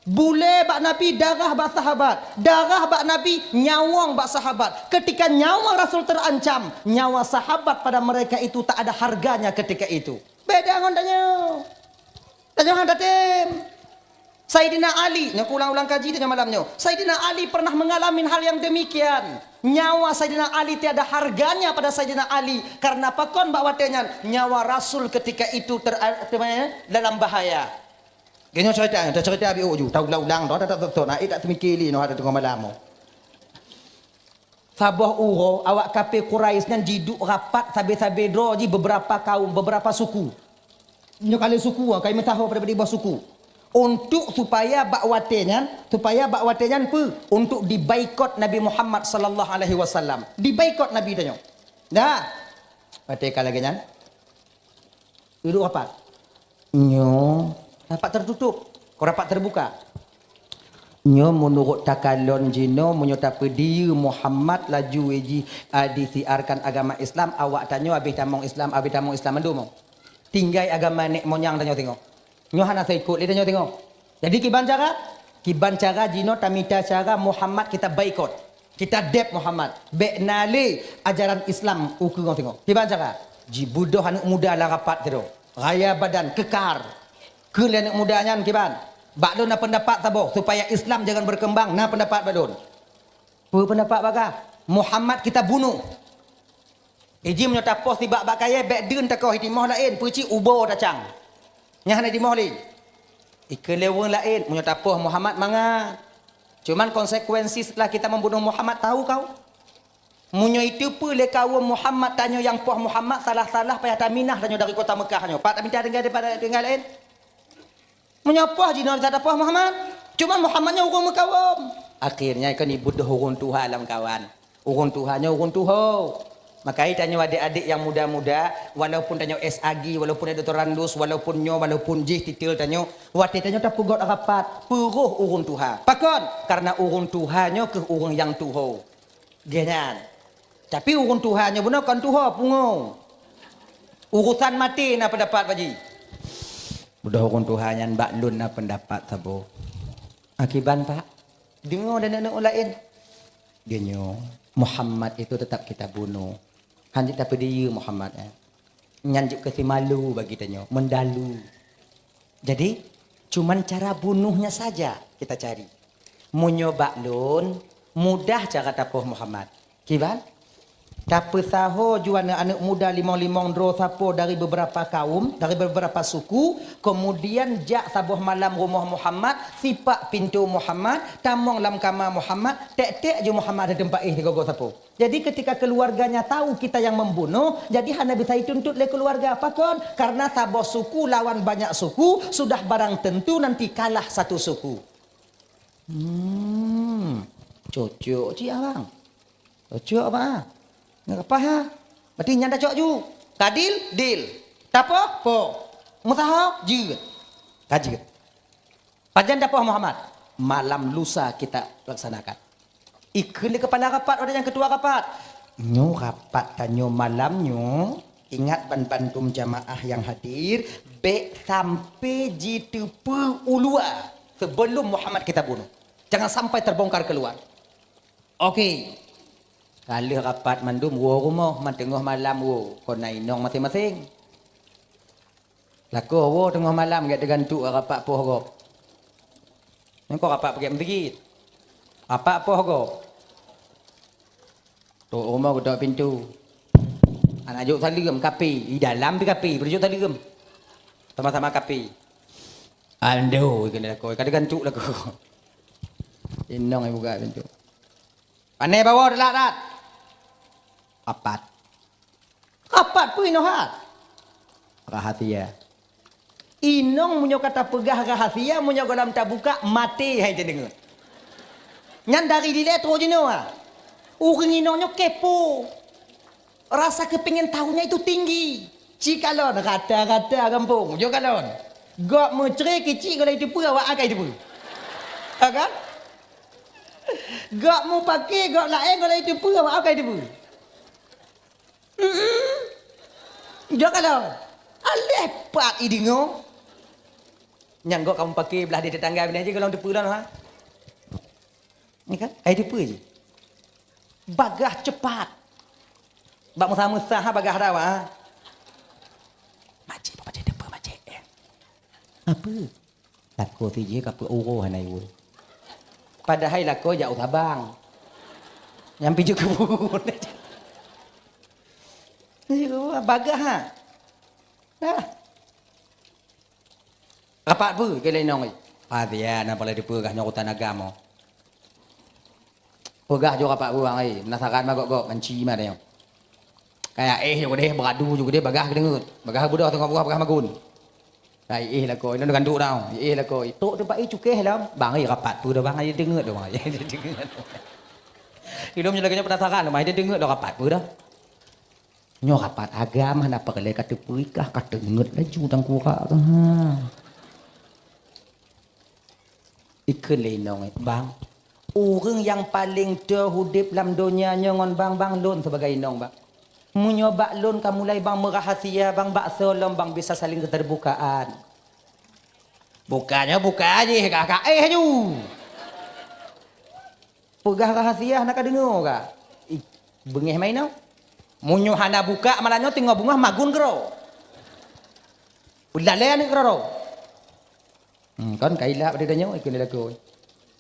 Bulèe bak Nabi, darah bak sahabat. Darah bak Nabi, nyawöng bak sahabat. Ketika nyawa Rasul terancam, nyawa sahabat pada mereka itu tak ada harganya ketika itu. Beda ngon tanyoe. Tanyoe hana tem. Saidina Ali, nyoe ulang-ulang kaji tanyoe malam nyoe. Saidina Ali pernah mengalami hal yang demikian. Nyawa Saidina Ali tiada harganya pada Saidina Ali. Karena pakon bak watèe nyan, nyawa Rasul ketika itu ter-, ter-, dalam bahaya. Geunyoe cerita, ta cerita biôh ju, taulang-ulang, ta, ta, ta, ta, na, eh, tak teumikir lé, noh, ada teungoh malam. Saboh uroe, awak kafé Quraisy nyan jiduek rapat sabe-sabe droe jih, beberapa kaum, beberapa suku. Nyoe kali suku, ah, kami tahu pada badi boh suku. Untuk supaya bak watèe nyan, supaya bak watèe nyan peue? Untuk dibaikot Nabi Muhammad sallallahu alaihi wasallam. Dibaikot Nabi tanyoe. Dah. Watèe ka lagèe nyan. Duek rapat. Nyoe rapat tertutup, kon rapat terbuka. Nyoe meunurot takalon jinoe, meunyoe tapeudiyeu Muhammad laju jih, a, disiarkan agama Islam, awak tanyoe habéh tamong Islam, habéh tamong Islam mandum. Tinggai agama nèk monyang tanyoe singoh. Nyoe hana seuikot lé tanyoe singoh. Jadi kiban cara? Kiban cara jinoe tamita cara Muhammad kita baikot. Kita deb Muhammad. Bèk na lé ajaran Islam ukeue ngon singoh. Kiban cara? Jibeudôh aneuk muda lam rapat sidroe. Raya badan, kekar. Kheun lé aneuk muda nyan kiban. Bak lôn na peundapat saboh, supaya Islam jangan berkembang, na peundapat bak lôn. Peue peundapat bak kah? Muhammad kita bunuh. Iji meunyoe tapoh sibak bak kayèe, bèk deun takoh i timoh laén, peucit ubo tacang. Nyan hana timoh lé. Ikeu lé ureueng laén, meunyoe tapoh Muhammad mangat. Cuman konsekuensi setelah kita membunuh Muhammad, tahu kau? Meunyoe iteupeue lé kawöm Muhammad tanyoe nyang poh Muhammad, salah-salah payah taminah tanyoe dari kota Mekah nyoe. Pat taminah tinggai daripada tinggai laén? Meunyoe poh jinoe bisa tapoh Muhammad. Cuman Muhammad nyoe ureueng meukawöm. Akhirnya kan ibeudôh ureueng tuha lam kawan. Ureueng tuha nyoe ureueng tuho. Maka tanyoe adék-adék nyang muda-muda, walaupun tanyoe S A G, walaupun doktorandus, walaupun nyoe, walaupun jih titel tanyoe, watèe tanyoe tapeugöt rapat, peuroh ureueng tuha. Pakon? Karena ureueng tuha nyoe keuh ureueng nyang tuho. Geuh nyan. Tapi ureueng tuha nyoe bunoe kon tuho, pungo. Urusan maté na peundapat, Pak Ji. Beudôh ureueng tuha nyan bak lôn na peundapat saboh. Akiban, Pak? Deungoe dan aneuk laén. Geunyoe, Muhammad itu tetap kita bunuh. Hana tapeudiyeu Muhammad, eh. Nyan jeuet keu simalu bagi tanyoe, meudalu. Jadi, cuman cara bunuhnya saja kita cari. Meunyoe bak lôn, mudah cara tapoh Muhammad. Kiban? Tapeusaho ju aneuk-aneuk muda limong-limong droe sapo dari beberapa kaum, dari beberapa suku, kemudian jak saboh malam rumoh Muhammad, sipak pintoe Muhammad, tamong lam kama Muhammad, tek-tek ju Muhammad di teumpat éh sigoe-goe sapo. Jadi ketika keluarganya tahu kita yang membunuh, jadi hana bisa dituntut lé keluarga. Pakon? Karena saboh suku lawan banyak suku sudah barang tentu nanti kalah satu suku. Hmm, cocok cit abang. Cocok abang ah. Nggak apa ha. Berarti nyan dah cocok ju. Kadil, dil. Tapoh, poh. Meusaho, jeuet. Ka jeuet. Pajan tapoh Muhammad? Malam lusa kita laksanakan. Ikheun lé kepala rapat, ada nyang ketua rapat. Nyoe rapat tanyoe malam nyoe, ingat ban bandum jamaah nyang hadir, bèk sampai jiteupeue u luwa sebelum Muhammad kita bunuh. Jangan sampai terbongkar keluar. Oke. Ka lheueh rapat mandum woe rumoh, man teungoh malam woe, kon na inong maséng-maséng. Lakoe woe teungoh malam gèt teugantuk rapat poh gob. Nyan kon rapat peuget meuseujid. Rapat poh gob. Trok rumoh geutok pintoe. Hana jok saleuem, kape. Di dalam pi kape, peue jok saleuem. Sama-sama kape. Ando, keuneuk lakoe, ka teugantuk lakoe. Inong ibuka pintoe. Pane bawoe teulat that. Apat. Apat peue inoe that? Rahasia. Inong meunyoe ka tapeugah rahasia, meunyoe gohlom tabuka, maté hai tadeungeue. Nyan dari dilée trok jinoe ha. Ureuëng inong nyoe kepo. Rasa keupengen tahu nyan itu tinggi. Ci kalon rata-rata gampông, jok kalon. Gob meucre keucik gohlom jiteupeue awak akai teupeue. Ha kan? Gob mupake gob laén gohlom jiteupeue awak akai teupeue. Mm-mm. Jok kalon. Aléh pat ideungoe. Nyang gob kamoe pake blah di tetangga binéh jih gohlom teupeue lom ha. Ni kan? Ai teupeue jih. Bagah cepat. Bak meusa-meusa ha bagah dawa. Makcik, makcik teupeue makcik. Eh. Apa? Lakoe sijih ka peuet uroe hana iwoe. Padahai lakoe jak u Sabang. Nyang pijôh keu buku. Bagah ha. Dah. Rapat peue keu lé inong? Hadiah na palai dipeugah nyoe urusan agama. Peugah jok rapat buang ai, penasaran mah gok-gok manci mah tanyoe. Kaya éh jok deh, beradu jok deh, bagah keudeungeut. Bagah beudôh teungoh peugah, bagah magun. Ai éh lakoe, inong ganduk dong. Éh lakoe, tok teumpat éh cukeh lom. Bang ai rapat peue dah bang ai deungeut dah bang ai deungeut. Ilom nyoe lagèe nyoe penasaran mah ai deungeut dah rapat peue dah. Nyoe rapat agam hana peureulèe ka teupeurikah, ka teungeut laju tangkurak ka. Ha. Ikheun lé inong, "Bang, ureueng nyang paleng toh udép lam donya nyoe ngon bang, bang lôn sibagai inong, bang. Meunyoe bak lôn ka mulai bang meurahasia, bang, bak soe lom bang bisa saling keterbukaan." Bukannya buka jih, ka, ka éh ju. Peugah rahasia hana ka deungoe ka. Ih, beungéh meunan. Meunyoe hana buka malam nyoe teungoh beungoh magun keudroe. Peulalé aneuk keudroe. Hmm, kon ka ilap di tanyoe ikheun lé lakoe.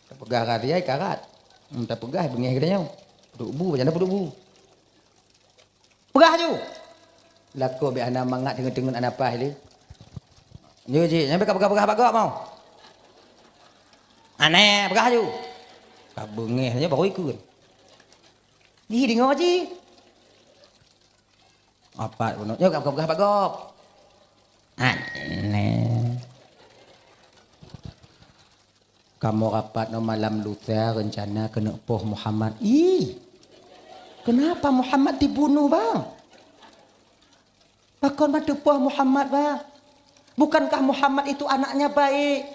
Tapeugah rahasia ikarat. Hmm, tapeugah beungéh geutanyoe. Peuduek bu, macam mana peuduek bu? Peugah ju. Lakoe bèk hana mangat teungeut-teungeut hana paih lé. Nyoe jih, nyan bèk ka peugah-peugah bak gob mau. Aneh, peugah ju. Ka beungéh nyoe baru ikheun. Jih deungoe jih. Apat bunoe, nyoe ka peugah-peugah bak gob. Aneh. Kamoe rapat nyoe malam lusa reuncana keuneuk poh Muhammad. Ih! Kenapa Muhammad dibunuh, Bang? Pakon meuteupeu Muhammad, Bang? Bukankah Muhammad itu anaknya baik?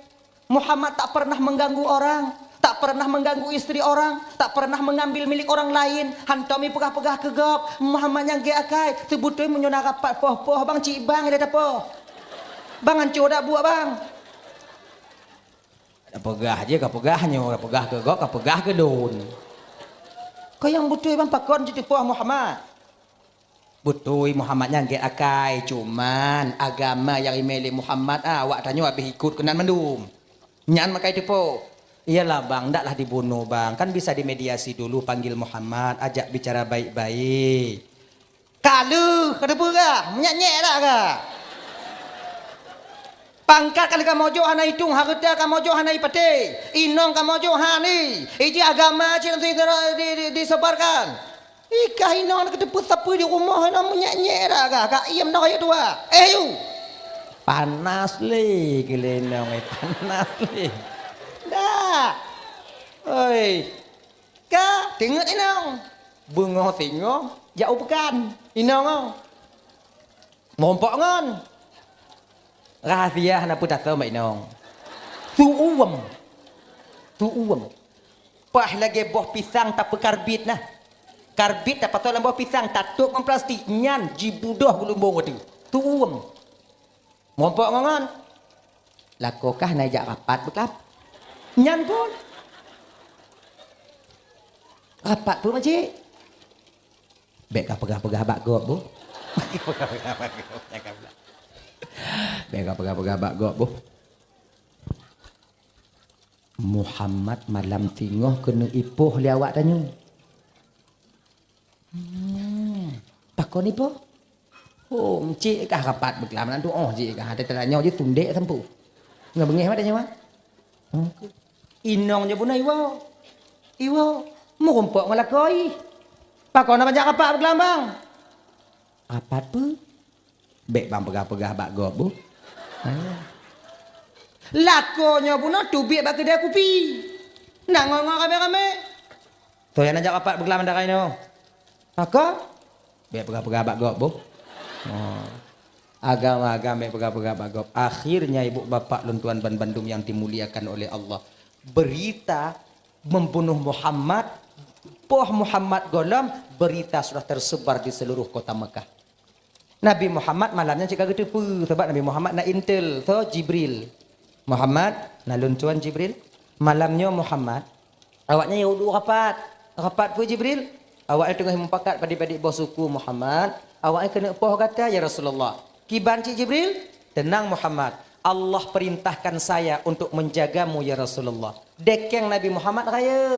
Muhammad tak pernah mengganggu orang, tak pernah mengganggu istri orang, tak pernah mengambil milik orang lain. Hantom ipeugah-peugah keu gob, Muhammad nyang gét akai. Seubeutôi meunyoe na rapat poh-poh, Bang, cit bang ilèe tapoh. Bang, ancô dak buet, Bang. Ka peugah jih, ka peugah nyoe, ka peugah keu gob, ka peugah keu lôn. Keu nyang beutôi, Bang, pakon jiteupoh Muhammad? Beutôi Muhammad nyan gét akai, cuman agama nyang imè lé Muhammad, ah, awak tanyoe habéh ikot keunan mandum. Nyan makajih teupoh. Iyalah bang, ndaklah dibunuh bang. Kan bisa dimediasi dulu, panggil Muhammad, ajak bicara baik-baik. Ka lheueh, ka teupeugah, meunyak-nyek dak ka? Pangkat ka lheueh kamoe jok hana itong, hareuta kamoe jok hana ipatéh, inong kamoe jok hana, iji agama cit di, di, di, disebarkan. Ih, kah inong ka teupeue sapeue di rumoh, inong meunyak-nyek dak kah? Ka iem nong ayat dua. Eh, yu! Panas lé keu lé inong, eh, panas lé. Dak. Oi. Ka, teungeut inong. Beungoh singoh, jak u peukan. Inong, oh. Mumpok ngon. Rahasia hana peue tasoe bak inong. Su uem. Su uem. Paih lagèe boh pisang tapeukarbit nah. Karbit tapasoe lam boh pisang, tatôp ngon plastik, nyan jibudoh geulombong watèe. Su uem. Mumpok ngon. Lakoe kah na jak rapat beuklap. Nyan pun. Rapat pun, Makcik. Bèk ka peugah-peugah bak gob, boh. Bèk ka peugah-peugah bak gob, boh. Muhammad malam singoh keuneuk ipoh lé awak tanyoe. Hmm. Pakon ipo? Oh, cit kah rapat beuklam, na tuoh cit kah. Ada tanya je tundek sampu. Nggak bengeh pada nyawa. Hmm. Inong je pun iwo. Iwo. Meurumpok ngon lakoe. Pakon na bajak rapat beuklam, bang? Rapat peue? Bèk bang peugah-peugah bak gob, bu. Lakoe nyoe bunoe teubiet bak keudè kupi. Nak ngon-ngon ramè-ramè. Toh nyang najak rapat beuklam darai nyoe. Pakon? Bèk peugah-peugah bak gob, bu. Oh. Agam-agam bèk peugah-peugah bak gob. Akhirnya, ibu bapak lôn tuan ban bandum yang dimuliakan oleh Allah, berita membunuh Muhammad, poh Muhammad gohlom, berita sudah tersebar di seluruh kota Mekah. Nabi Muhammad malam nyan cit ka geuteupeue, sabab Nabi Muhammad na intel, soe? Jibril. "Muhammad, na lôn tuan Jibril. Malam nyoe Muhammad, awaknyan yue duek rapat." "Rapat peue Jibril?" "Awaknyan teungoh mupakat padit-padit boh suku Muhammad. Awaknyan keuneuk poh gata ya Rasulullah." "Kiban cit Jibril?" "Teunang Muhammad, Allah perintahkan saya untuk menjagamu ya Rasulullah." Dekeng Nabi Muhammad rayeuk.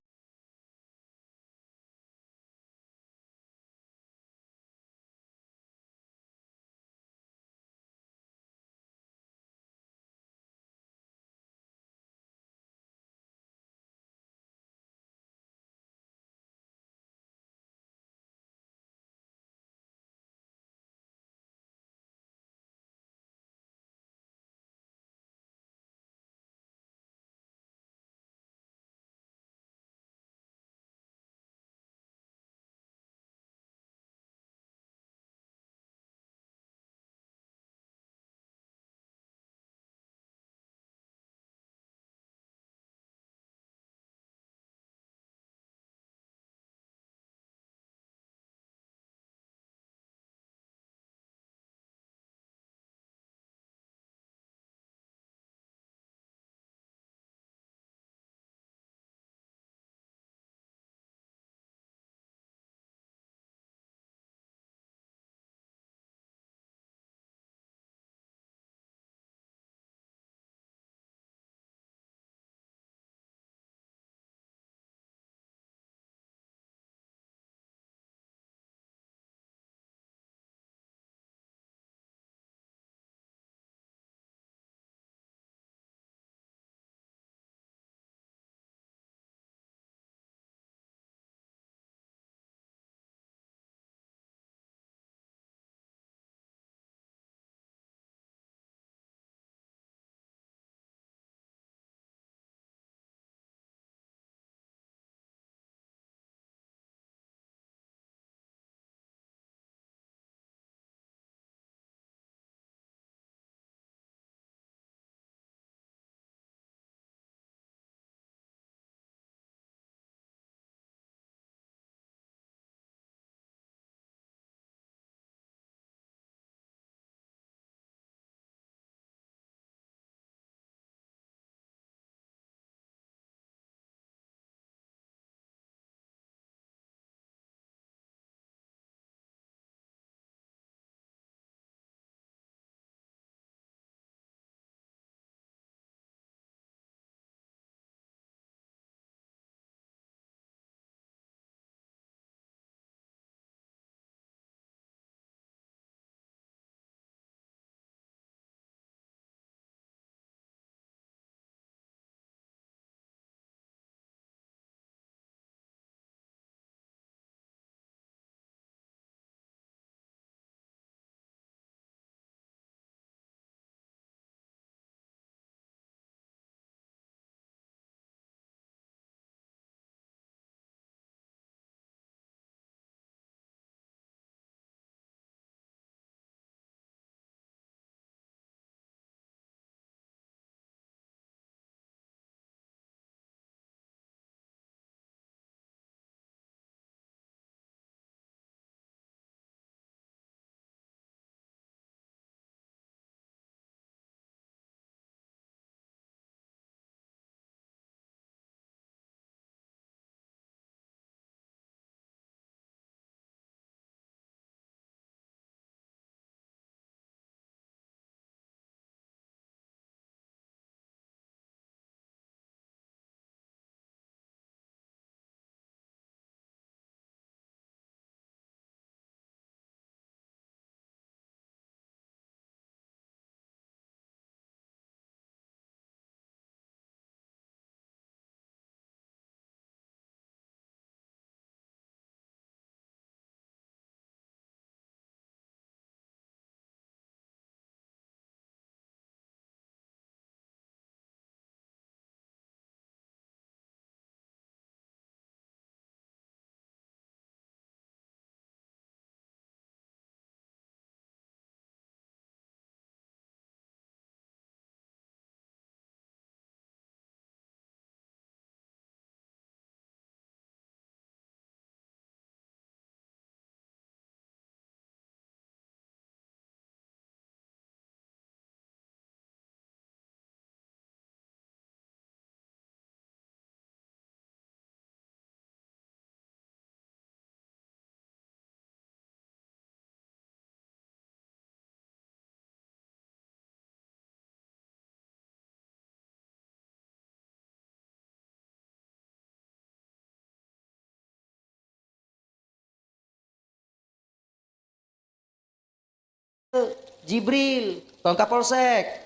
Jibril, kon Kapolsek.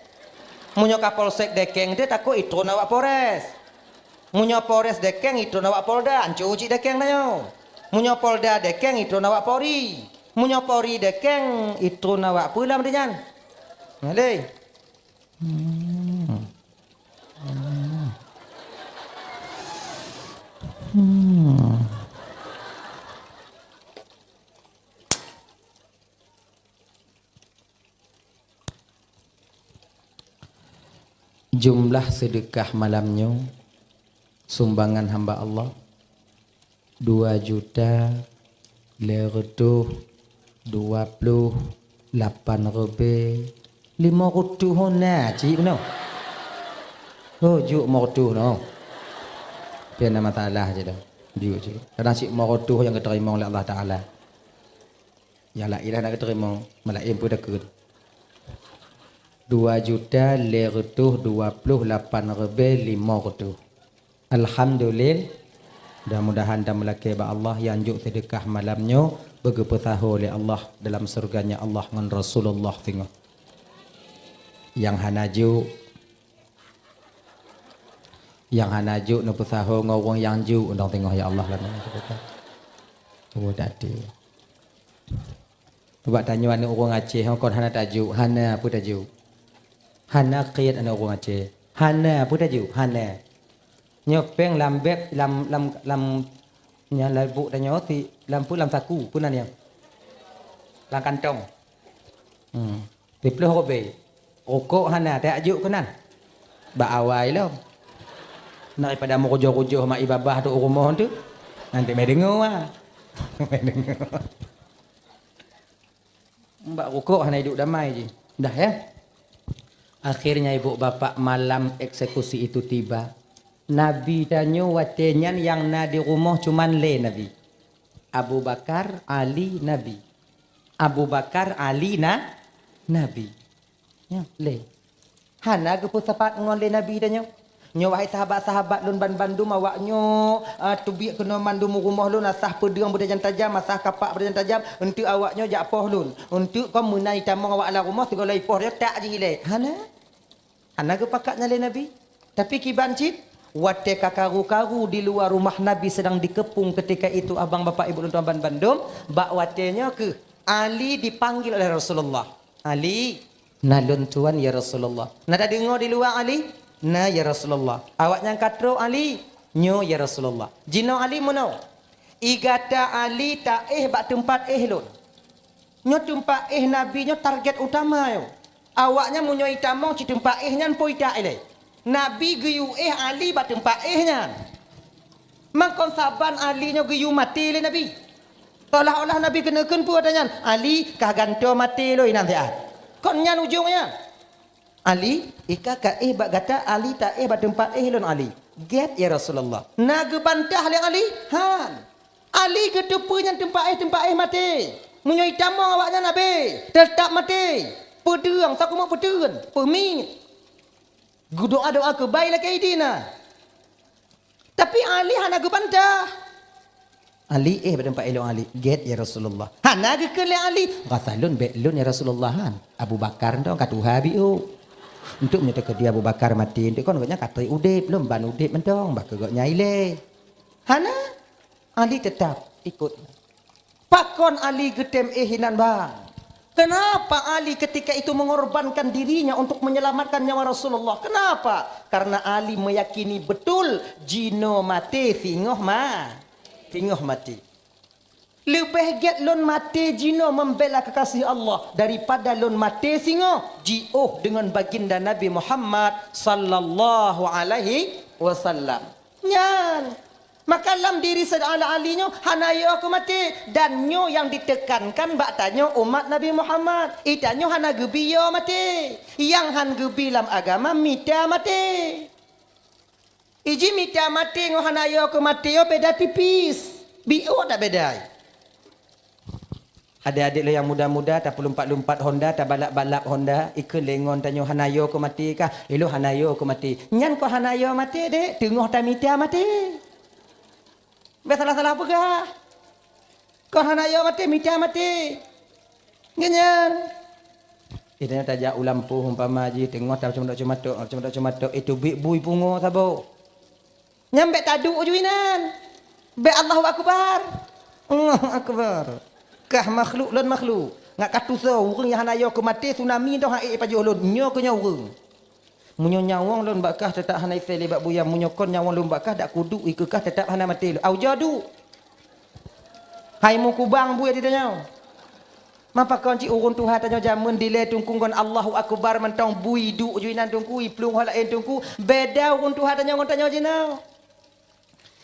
Meunyoe Kapolsek dekeng teuh takot itron awak Polres. Meunyoe Polres dekeng itron awak Polda, anco cit dekeng tanyoe. Meunyoe Polda dekeng itron awak Polri. Meunyoe Polri dekeng itron awak peue lam nyan. Ngaleh. Hmm. Hmm. Hmm. Jumlah seudeukah malam nyoe, sumbangan hamba Allah, dua juta lhèe reutôh dua ploh lapan ribèe limong reutôh hana cit bunoe. Oh, jok limong reutôh noh. Tapi hana masalah cit dah. Jok cit. Kadang cit limong reutôh nyang geuteurimong lé Allah Taala. Nyang laén hana geuteurimong, malaén peue takheun. Dua juta lhèe reutôh dua ploh lapan ribèe limong reutôh. Alhamdulillah. Mudah-mudahan tameulakèe bak Allah nyang jok seudeukah malam nyoe beugeupeusaho lé Allah dalam syurga-Nya Allah ngon Rasulullah singoh. Nyang hana jok, nyang hana jok neupeusaho ngon ureueng nyang jok, undang singoh ya Allah lam. Oh, dati. Bak tanyoe aneuk ureueng Aceh, kon hana tajok, hana peue tajok. Hana kiet aneuk ureueng Aceh. Hana peue tajok, hana. Nyoe péng lam beg, lam, lam, lam, nyan lam buk tanyoe, si, lam peue, lam saku, peue nan nyan? Lam kantong. Hmm. Siploh ribèe. Rukok hana, tajok keunan. Bak awai lom. Daripada meurujoh-rujoh mak i babah tu u rumoh tu. Nanti meudeungoe, ah. Meudeungoe. Bak rukok hana iduek damai jih. Dah, ya? Akhirnya, ibu bapak, malam eksekusi itu tiba. Nabi tanyoe watèe nyan nyang na di rumoh cuman lé Nabi. Abu Bakar, Ali, Nabi. Abu Bakar, Ali, na-, Nabi. Nyan, lé. Hana geupeusapat ngon lé Nabi tanyoe. Nyoe, wahai sahabat-sahabat lôn banmandum, awaknyoe, a, teubiet keunoe mandum u rumoh lôn, asah peudeueng beutajam-tajam, asah kapak beutajam-tajam, eunteuk awaknyoe jak poh lôn. Eunteuk kon meunan itamong awak lam rumoh, sigohlom ipoh nyoe tak jih ilèe. Hana. Hana geupakat nyan lé Nabi. Tapi kiban cit, watèe ka karu-karu di luwa rumoh Nabi sedang dikepung ketika itu, abang bapak ibu lôn tuan banmandum, bak watèe nyoe keuh Ali dipanggil oleh Rasulullah. "Ali, na lôn tuan, ya Rasulullah." "Na tadeungoe di luwa, Ali?" "Na, ya Rasulullah." Awaknyan ka trok, "Ali, nyoe, ya Rasulullah." "Jinoe, Ali, meunoe. I gata, Ali, taéh bak teumpat éh lôn." Nyoe teumpat éh Nabi nyoe target utama nyoe. Awaknyan meunyoe itamong cit teumpat éh nyan phon itak ilèe. Nabi geuyue éh Ali bak teumpat éh nyan. Mangkon saban Ali nyoe geuyue maté lé Nabi. Seolah-olah Nabi keuneuk kheun peue ata nyan, "Ali, kah gantoe maté lôn inan siat." Kon nyan ujong nyan. "Ali, i ka ka éh bak gata, Ali, taéh bak teumpat éh lôn, Ali." "Gét, ya Rasulullah." Na geubantah lé Ali? Han. Ali geuteupeue nyan teumpat éh, teumpat éh maté. Meunyoe itamong awaknyan habéh, teutap maté. Peudeueng, sakumok peuteuen, peumiet. Geudoa-doa keubai lakèe idin na. Tapi Ali hana geubantah. "Ali, éh bak teumpat éh lôn, Ali." "Gét, ya Rasulullah." Hana geukheun lé Ali, "Rasa lôn bèk lôn, ya Rasulullah, han. Abu Bakar nyoe ka tuha biôh. Eunteuk meunyoe teukeudi Abu Bakar maté, eunteuk kon gobnyan ka trép udép, lôn ban udép mantong, bah keu gobnyan ilèe." Hana. Ali teutap ikot. Pakon Ali geutem éh inan, bang? Kenapa Ali ketika itu mengorbankan dirinya untuk menyelamatkan nyawa Rasulullah? Kenapa? Karena Ali meyakini betul jinoe maté singoh ma-, singoh maté. Leubeh gét lôn maté jinoe membela kekasih Allah daripada lôn maté singoh jiôh deungon baginda Nabi Muhammad sallallahu alaihi wasallam. Nyan. Maka lam diri Saidina Ali nyoe hana yo keu maté, dan nyoe nyang ditekankan bak tanyoe umat Nabi Muhammad. Itanyoe hana geubi yo maté. Nyang han geubi lam agama mita maté. Iji mita maté ngon hana yo keu maté yo beda tipis. Biôh dak beda. Adék-adék lôn nyang muda-muda, tapeulumpat-lumpat Honda, tabalap-balap Honda, ikheun lé ngon tanyoe hana yo keu maté kah? Ilôn hana yo keu maté. Nyan kon hana yo maté, Dék, teungoh tamita maté. Bèk salah-salah peugah. Kon hana yo maté, mita maté. Nyan. Geutanyoe tajak u lampôh umpama jih, teungoh taceumatok-ceumatok, ceumatok-ceumatok, eh, teubiet bui pungo saboh. Nyan bèk taduek ju inan. Bèk Allahu Akbar. Allahu Akbar. Kah makhluk lôn makhluk. Ngat ka tusoe ureueng nyang hana yo keu maté tsunami toh han ék pajoh lôn. Nyoe keuh nyoe ureueng. Meunyoe nyawöng lôn bak kah teutap hana isé lé bak buya, meunyoe kon nyawöng lôn bak kah dak kuduek ikeue kah teutap hana maté lôn. Au jadu. Hai meukubang buet di tanyoe. Mapakon cit ureueng tuha tanyoe jameun dilèe teungku ngon Allahu Akbar mantong bui duek ju inan teungku, iplueng ho laén teungku. Beda ureueng tuha tanyoe ngon tanyoe jinoe.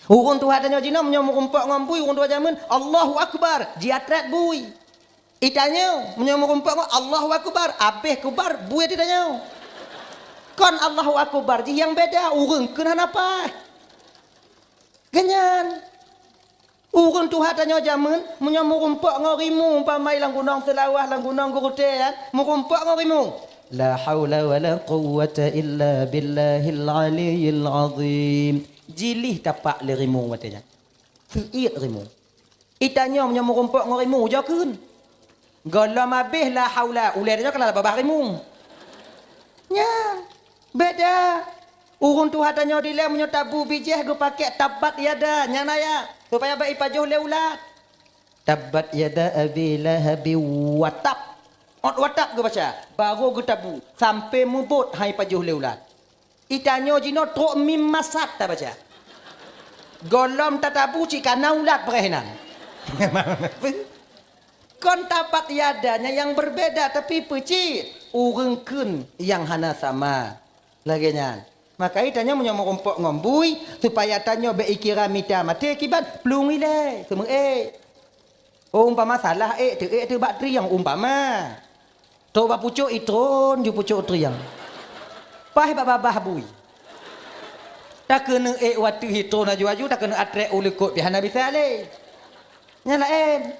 Ureueng tuha tanyoe jinoe meunyoe meurumpok ngon bui ureueng tuha jameun, Allahu Akbar, jiatrét bui. Itanyoe meunyoe meurumpok ngon Allahu Akbar, abéh kubar bui di tanyoe. Kon Allahu Akbar jih nyang beda, ureueng kheun hana paih. Geunyan. Ureueng tuha tanyoe jameun, meunyoe meurumpok ngon rimueng, umpama lam gunong Seulawah, lam gunong Geurutée nyan, meurumpok ngon rimueng. La haula wala quwwata illa billahil aliyyil azim. Jilih tapak lé rimueng watée nyan. Seuiet rimueng. Itanyoe meunyoe meurumpok ngon rimueng, ujoe kheun. Gohlom abéh la haula, ulèe tanyoe ka lam babah rimueng. Nyan, beda. Ureueng tuha tanyoe dilèe meunyoe tabu bijéh geupakèk tabbat yada, nyan ayat, supaya bèk ipajoh lé ulat. Tabbat yada Abi Lahabi wa tab. Ot wa tab geubaca, barô geutabu, sampoe mubot han ipajoh lé ulat. Itanyoe jinoe trok mim masat tabaca. Gohlom tatabu cit kana ulat preh inan. Kon tabbat yada nyan nyang berbeda, tapi peue cit ureueng kheun nyang hana sama. Lagèe nyan. Maka itanyoe meunyoe meurumpok ngon bui, supaya tanyoe bèk ikira mita maté kiban, plueng ilèe, seumeu'ék. Oh, umpama salah ék, teuék teuh bak trieng, umpama. Trok bak pucok itron ju pucok trieng. Paih bak babah bui. Takeuneuk ék watèe itron aju-aju, takeuneuk atrek u likot pih hana bisa lé. Nyan laén.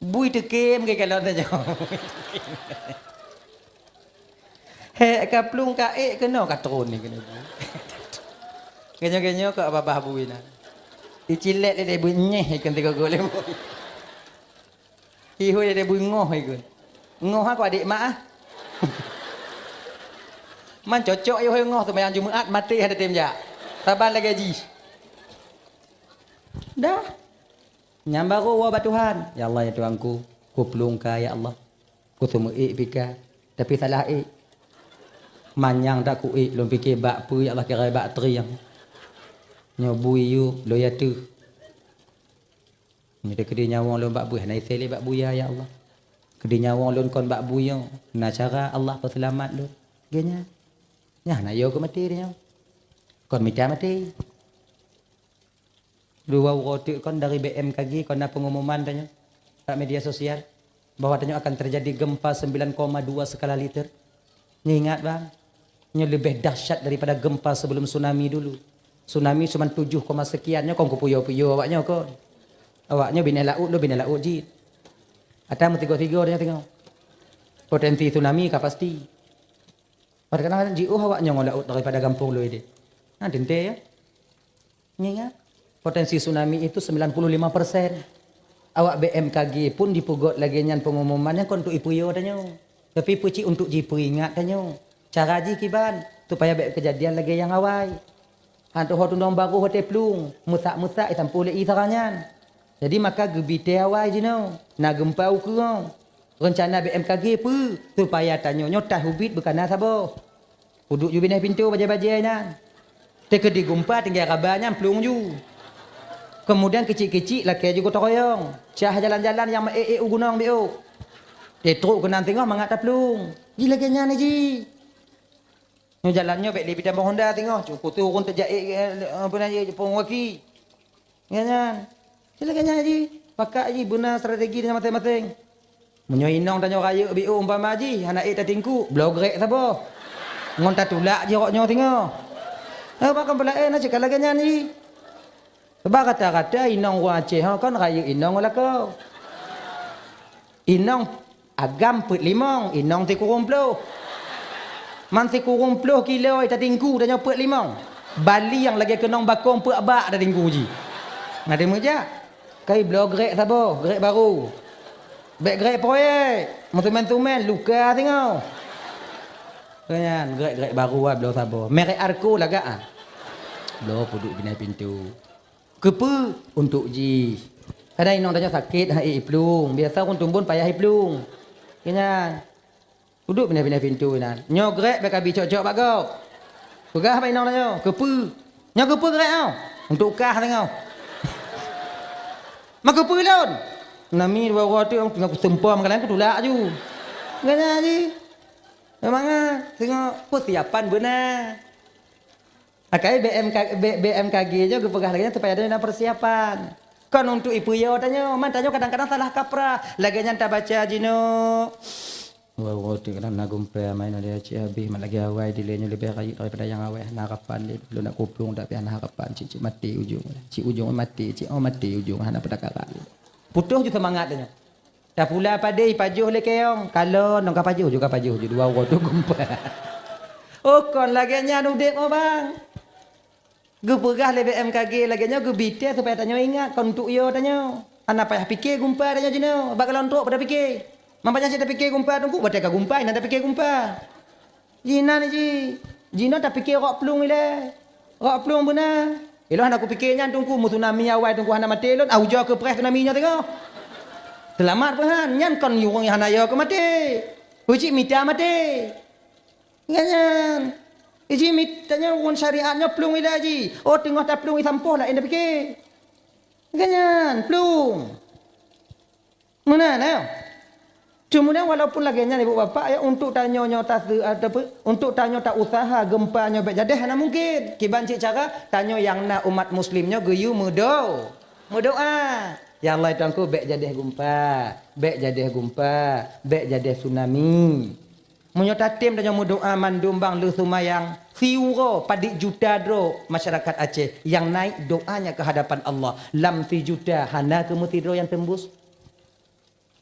Bui teukem geukalon tanyoe. Hék ka plueng ka ék keunoe ka tron ni keunoe. Geunyoe-geunyoe keu babah bui na. Icilek lé bui nyeh ikon tiga gol lé bui. Ihôi lé bui ngoh ikon. Ngoh aku adik mak ah. Man cocok ihôi ngoh seumayang Jumaat maté hana tem jak. Saban lagèe jih. Dah. Nyan barô woe bak Tuhan, "Ya Allah, ya Tuhanku, kuplueng ka, ya Allah. Kuteumeuék pih ka, tapi salah ék. Manyang that kuék, lôn pike bak peue, ya Allah, kira bak trieng. Nyoe bui yub, lôn yateuh. Nyoe teukeudi nyawöng lôn bak bui, hana isé lé bak buya, ya Allah. Keudi nyawöng lôn kon bak buya, na cara Allah peuseulamat lôn." Geuhnyan, nyan hana yo keu maté tanyoe. Kon mita maté. Dua uroe teuk kon dari B M K G kon na pengumuman tanyoe bak media sosial bahwa tanyoe akan terjadi gempa sembilan koma dua skala Richter. Nyoe ingat bang, nyoe leubeh dahsyat daripada gempa sebelum tsunami dulu. Tsunami cuma tujuh koma sekian, nyoe kon kupuyo-puyo awak nyoe kon. Awak nyoe binéh laôt, lôn binéh laôt jih. Ata meusigoe-sigoe tanyoe teungoh. Potensi tsunami ka pasti. Padahai kadang-kadang jiôh awak nyoe ngon laôt daripada gampông lôn idéh. Nah, teuntèe ya. Ingat, potensi tsunami itu sembilan puluh lima persen. Awak B M K G pun jipeugöt lagèe nyan pengumuman nyan kon untuk ipuyo tanyoe. Tapi peucit untuk jipeuingat tanyoe. Cara jih kiban, supaya bèk keujadian lagèe nyang awai. Han tuho tunong barô watèe plueng, meusak-meusak isampoe lé ie sara nyan. Jadi maka geubi tée awai jinoe, na geumpa ukeue. Reuncana B M K G peue? Supaya tanyoe nyoe taih ubit beukana saboh. Kuduek ju binéh pintoe bajèe-bajèe nyan. Teukeudi geumpa tinggai raba nyan plueng ju. Keumudian keucik-keucik lakèe ju gotong royong. Cah jalan-jalan nyang meuék-ék u gunong biôh. Teutrok keunan singoh mangat taplueng. Jih lagèe nyan jih. Nyoe jalan nyoe bèk lé pih tamong honda singoh, cukôh teuh ureueng teujak ék, eh, apa nan jih, pengwaki. Nyan, nyan. Sila nyan jih, pakat jih beuna strategi tanyoe maséng-maséng. Meunyoe inong tanyoe rayeuk biôh umpama jih, hana ék tatingkuk, bloe grek saboh. Ngon tatulak jih rot nyoe singoh. Eh, bah kon peulaén na cit ka lagèe nyan jih. Bah rata-rata inong ureueng Aceh ho kon rayeuk inong ngon lakoe. Inong agam peuet limong, inong sikureueng ploh. Man sikureueng ploh kilo tatingkuk tanyoe peuet limong. Balieng lagèe keunong bakong peuet bak tatingkuk jih. Na teumeujak. Kai bloe grek saboh, grek barô. Bèk grek proyek, meutumen-tumen, luka singoh. Nyan, grek-grek barô ah, bloe saboh. Merek Arco lagak ah. Bloe peuduek binéh pintoe. Keupeue? Untuk jih. Kadang inong tanyoe sakét, han ék iplueng. Biasa ureueng tumbon payah iplueng. Nyan. Peuduek binéh-binéh pintoe nyan. Nyoe grek bèk ka bi cok-cok bak gob. Peugah bak inong tanyoe, keupeue? Nyoe keupeue grek nyoe? Untuk kah singoh. Ma keupeue lôn? Nami dua uroe teuk, teungoh kuseumpom meukaleng kutulak aju. Nyan jih. Memang ah, singoh persiapan beuna. Akai B M K, B-, B M K G nyoe geupeugah lagèe nyan supaya na persiapan. Kon untuk ipeuyô tanyoe, man tanyoe kadang-kadang salah kaprah. Lagèe nyan tabaca jinoe. Wah, wah, teuk kadang na gumpa, main ada cik habéh, mat lagèe awai dilèe nyoe leubeh rayeuk daripada nyang awai, hana harapan lé. Lôn nak kuplueng tapi hana harapan, cik, cik maté ujong. Cik ujong maté, cik, oh, maté ujong, hana peutakaran lé. Putôh ju seumangat tanyoe. Tapula padé, pajoh lé keong. Kalon, nong ka pajoh ju, ka pajoh ju. Dua uroe teuk gumpa. Oh, kon lagèe nyan udép, oh, bang. Geupeugah lé B M K G lagèe nyoe, geubitèe supaya tanyoe ingat, kon untuk yo tanyoe. Hana payah piké gumpa tanyoe jinoe. Bak galon trok pada piké. Man panyang cit tapiké gumpa teungku, watèe ka gumpa, inan tapiké gumpa. Jinan ji, jinoe tapiké rok plueng ilèe. Rok plueng beuna. Ilôn hana kupiké nyan teungku, meu tsunami awai teungku hana maté lôn, ah, ujoe keu preh tsunami nyoe teungoh. Seulamat peuhan, nyan kon ureueng nyang hana yo keu maté. Peue cit mita maté. Nyan, nyan. Iji mit-, tanyoe ngon syariat nyoe plueng ilèe ji. Oh, teungoh taplueng isampoh laén tapiké. Nyan, nyan, plueng. Meunan, eh. Cuma walaupun lagèe nyan, ibu bapak, ya, untuk tanyoe nyoe tase-, ataupun untuk tanyoe ta usaha gempa nyoe bèk jadèh hana mungkin. Kiban cit cara, tanyoe nyang na umat muslim nyoe geuyue meudo-, meudoa. Ya Allah, Tuhanku, bèk jadèh gempa, bèk jadèh gempa, bèk jadèh tsunami. Meunyoe tatem tanyoe meudoa mandum bang lheueh seumayang, siuroe padit juta droe masyarakat Aceh nyang naik doanya ke hadapan Allah, lam sijuta hana keu meusidroe nyang teumbus.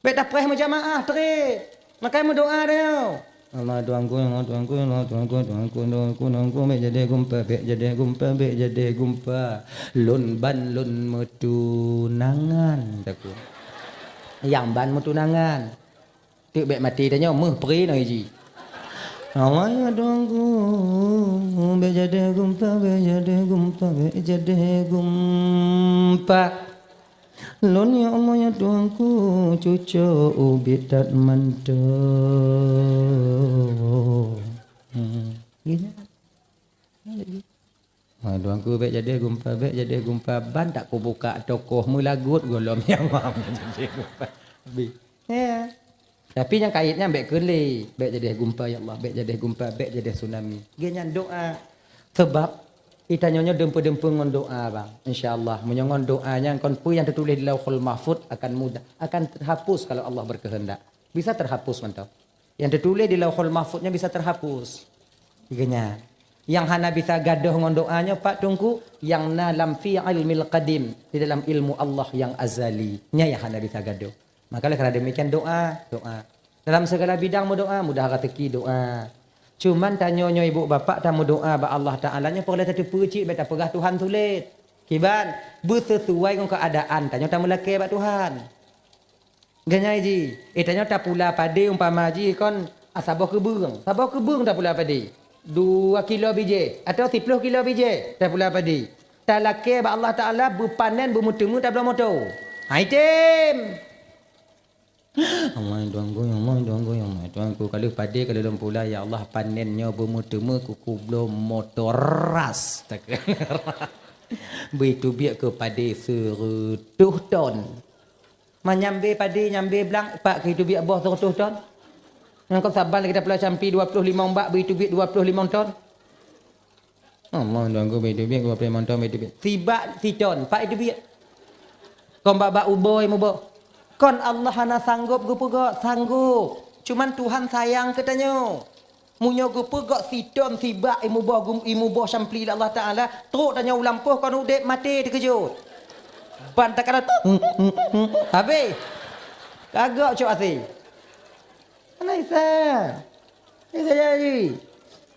Bèk tapreh meujamaah, trép. Makai meudoa tanyoe. Allah Tuhanku, ya Allah Tuhanku, ya Allah Tuhanku, Tuhanku, Tuhanku, Tuhanku, bèk jadèh gumpa, bèk jadèh gumpa, bèk jadèh gumpa. Lôn ban lôn meutunangan, takue. Nyang ban meutunangan. Teuk bèk maté tanyoe, meuh pri nyoe ji. Allah ya Tuhanku, bèk jadèh gumpa, bèk jadèh gumpa, bèk jadèh gumpa. Lôn ya Allah ya Tuhanku, cucok ubit that mantong. Hmm. Gini. Ha, Tuhanku, bèk jadèh gumpa, bèk jadèh gumpa, ban tak kubuka toko meulagot gohlom nyang mam jadèh gumpa. Bi. Ya. Tapi nyang kait nyan bèk keu lé, bèk jadèh gumpa ya Allah, bèk jadèh gumpa, bèk jadèh tsunami. Geuh nyan doa. Sebab geutanyoe nyoe deumpeu-deumpeu ngon doa, bang. Insya Allah, meunyoe ngon doa nyan kon peue nyang teutuléh di Lauhul Mahfuz akan mudah, akan terhapus kalau Allah berkehendak. Bisa terhapus mantong. Nyang teutuléh di Lauhul Mahfuz nyan bisa terhapus. Geuh nyan. Nyang hana bisa gadôh ngon doa nyoe, Pak Teungku, nyang na lam fi ilmil qadim, di dalam ilmu Allah nyang azali. Nyan nyang hana bisa gadôh. Maka lé karena demikian doa, doa. Dalam segala bidang meudoa, mudah rezeki doa. Cuman tanyoe nyoe ibu bapak tameudoa bak Allah Taala nyoe peureulèe tateupeue cit, bèk tapeugah Tuhan sulet. Kiban, beusesuai ngon keuadaan tanyoe tameulakèe bak Tuhan. Geuh nyan ji, eh, tanyoe tapula padé umpama ji kon, ah, saboh keubeueng. Saboh keubeueng tapula padé. Dua kilo bijèh atau siploh kilo bijèh tapula padé. Talakèe bak Allah Taala beupanen beumeuteumé tabloe moto. Hai tem. Allah Tuhanku, ya Allah Tuhanku, ya Allah Tuhanku. Ka lheueh padé, ka lheueh lôn pula, ya Allah, panen nyoe beumeuteumé keu kubloe moto ras. Beuteubiet keu padé seureutôh ton. Manyambe padé, nyambe blang, pat keu teubiet boh seureutôh ton. Nyang kon saban lagèe tapula campli dua ploh limong bak, beuteubiet dua ploh limong ton. Allah Tuhanku, beuteubiet dua ploh limong ton, beuteubiet. Sibak siton, pat teubiet. Kon bak-bak uboi muboh. Kon Allah hana sanggop geupeugok, sanggop. Cuman Tuhan sayang keu tanyoe. Meunyoe geupeugok siton sibak imuboh gum-, imuboh campli lé Allah Taala, trok tanyoe u lampôh kon udép maté teukeujot. Ban takalon, habéh. Kagok cok asé. Hana bisa. Bisa jadi.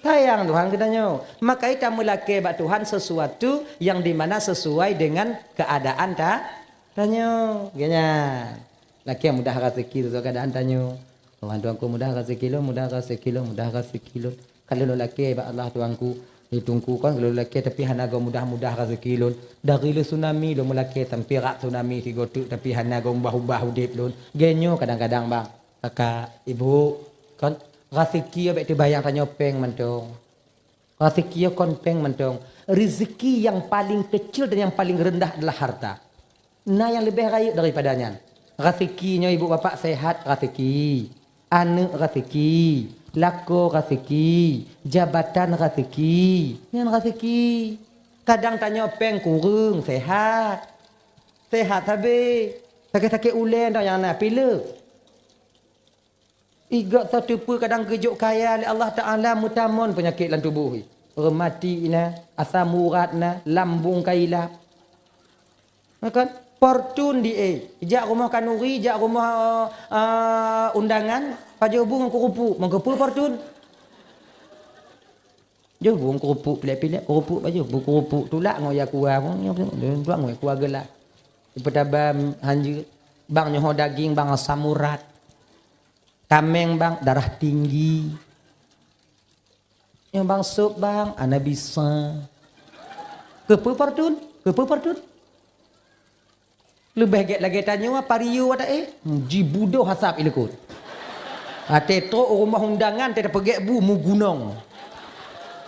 Sayang Tuhan keu tanyoe. Maka kita meulakée bak Tuhan sesuatu yang di mana sesuai dengan keadaan ta-, tanyoe. Geuh nyan. Lakée mudah raseuki, soe keadaan tanyoe. Allah Tuhanku, mudah raseuki lôn, mudah raseuki lôn, mudah raseuki lôn. Ka lôn lakée bak Allah Tuhanku, di Teungku kon ka lôn lakée, tapi hana gob mudah-mudah raseuki lôn. Dari lheueh tsunami lôn meulakée sampoe rot tsunami sigoe teuk, tapi hana gob ubah-ubah udeb lôn. Lagée nyoe kadang-kadang, bang, kakak, ibu, kon raseuki bék teubayang tanyoe péng mantong. Raseuki kon péng mantong. Rezeki yang paling kecil dan yang paling rendah adalah harta. Na nyang leubeh rayeuk daripada nyan. Raseuki nyoe ibu bapak sehat raseuki, aneuk raseuki, lakoe raseuki, jabatan raseuki. Nyan raseuki. Kadang tanyoe péng kureueng, sehat. Sehat sabe. Sakét-sakét ulée dong nyang na, pilek. Igoe soe teupeu kadang geujok kaya lé Allah Taala meutamon peunyakét lam tuboh. Reumati na, asam urat na, lambong ka ilap. Na kan? Fortun di, eh, jak rumoh khanuri, jak rumoh, eh, undangan, pajoh bu ngon keurupuk, meukeupeu fortun. Joh bu ngon keurupuk pilek-pilek, keurupuk pajoh bu, keurupuk tulak ngon ya kuah, tulak ngon ya kuah geulah. Peutaba hanjeuet, bang nyoe daging, bang asam urat. Kaméng bang darah tinggi. Nyoe bang sop bang, ana bisa. Keupeu fortun, keupeu fortun. Leubeh gét lagée tanyoe, apa riyeue watée, eh? Jibudoh asap ilikot. Até trok u rumoh undangan, teupeugét bu meugunong.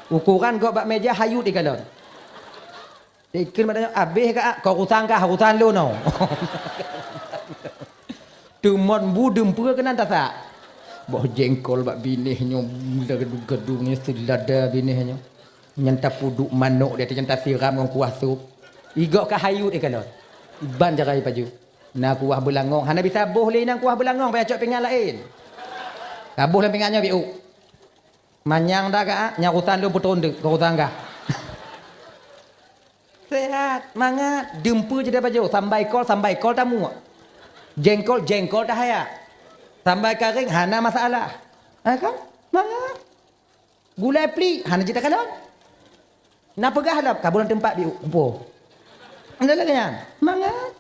Ukoran gob bak méja hayut ikalon. Dikheun mak tanyoe, "Abéh ka, ah, kau urusan kah, urusan lôn, oh." Teumon bu dumpeue keunan tasak. Boh jengkol bak binéh nyoe, gadu-gadu nyoe, seulada binéh nyoe. Nyan tapeuduek manok di ateueh nyan, tasiram ngon kuah sop. Igoe ka hayut ikalon. Iban jagai pajoh. Na kuah beulangong, hana bisa boh lé inan kuah beulangong, payah cok pingan laén. Taboh lam pingan nyoe biuk. Manyang dah ka, ah, nyang urusan lôn putron deuk, keu urusan gah. Sehat, mangat, dumpeue jeuet pajoh, sambai kol, sambai kol tamuek. Jengkol, jengkol tahayat. Sambai karéng, hana masalah. Eh kan? Mangat. Gulai plik, hana jeuet takalon. Na peugah lom, ka bulan teumpat biuk, kumpul. Anda lagée nyan, mangat.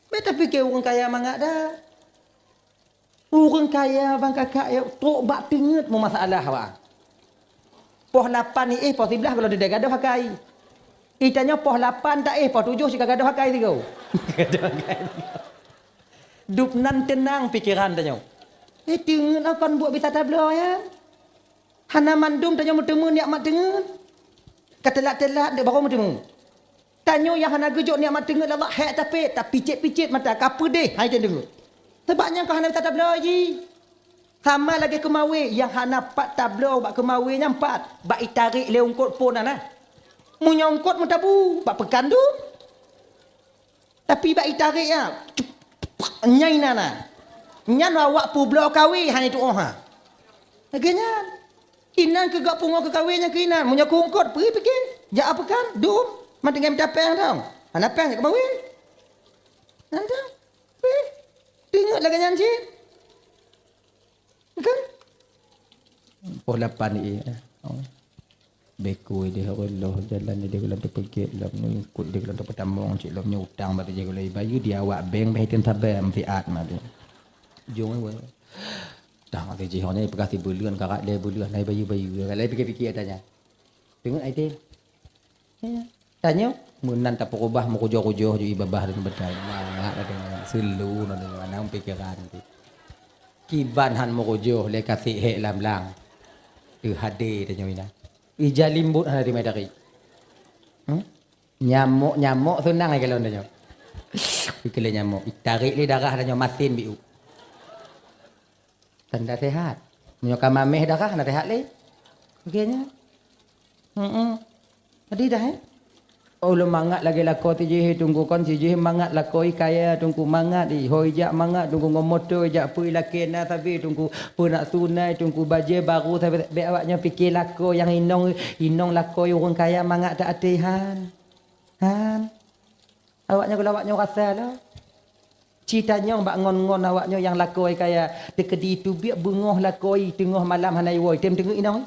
Bék tapike ureuëng kaya mangat dah. Ureuëng kaya bang kakak ya, trok bak teungeut meumasalah awak. Poh lapan iéh, poh siblaih kalau didai gadoh akai. Itanyoe poh lapan taéh, poh tujoh cit ka gadoh akai sigoe. Gadoh akai. Dub nan teunang pikeran tanyoe. Eh, teungeut akan buet bisa tabloe nyan. Hana mandum tanyoe meuteumé nikmat teungeut. Ka teulat-teulat dek barô meuteumé. Tanyoe nyang hana geujok nikmat teungeut lé Allah, hék tapét, tapicét-picét mata, ka peudeh, hai teungeut. Sabab nyan ka hana bisa tabloe jih. Sama lagée keumawé, nyang hana pat tabloe bak keumawé nyan pat, bak itarek lé eungkot phon na. Meunyoe eungkot meutabu, bak peukan dum. Tapi bak itarek nyan, nyang inan na. Nyan awak peubloe kawé hana tuoh ha. Lagée nyan. Inan keu gak pungo keu kawé nyang keu inan. Meunyoe keu eungkot, peue pike. Jak a peukan, dum. Man tinggai mita péng dong. Hana péng jak keumawé. Nyan dong. Peue. Teungeut lagée nyan cit. Kan? Poh lapan iéh, eh. Oh. Beko ideh Allah jalan ideh lam teupeugét lom nyoe, ikot ideh lam teupeutamong cit lom nyoe utang bak teuh gulai bayeue di awak bank beh tem saban fiat mah tu. Jong eh. Utang teuh jih nyoe peugah sibuleuen karat lhée buleuen lai bayeue-bayeue. Lai pikir-pikir tanya. Teungeut ai tem. Ya. Tanyoe meunan tapeureubah meukujoh-kujoh ju ié babah dan beutôi. Mangat ada nyan, seulu na deungon, na pikeran tu. Kiban han meukujoh lé kasih hék lam lang. Teuhadé tanyoe inan. Ija limbot hana teumé dari. Hmm? Nyamok-nyamok seunang ai kalon tanyoe. Ikeu lé nyamok, itarek lé darah tanyoe masin biu. Tanda sehat. Meunyoe ka mameh darah, na sehat lé. Oke nyan. Heeh. Jadi dah, eh? Oh, lôn mangat lagée lakoe tijih, Teungku kon sijih mangat lakoe kaya, Teungku mangat i. Ho ijak mangat, Teungku ngon moto ijak peue lakée na sabe, Teungku peunak sunai, Teungku bajée baru sabe, bék awak nyoe pike lakoe nyang inong, inong lakoe ureuëng kaya mangat ta até han. Han. Awak nyoe geulah awak nyoe rasa lah. Ci tanyong bak ngon-ngon awak nyoe nyang lakoe kaya teukeudi teubiet beungoh lakoe teungoh malam hana iwoe, tem teungeut inong.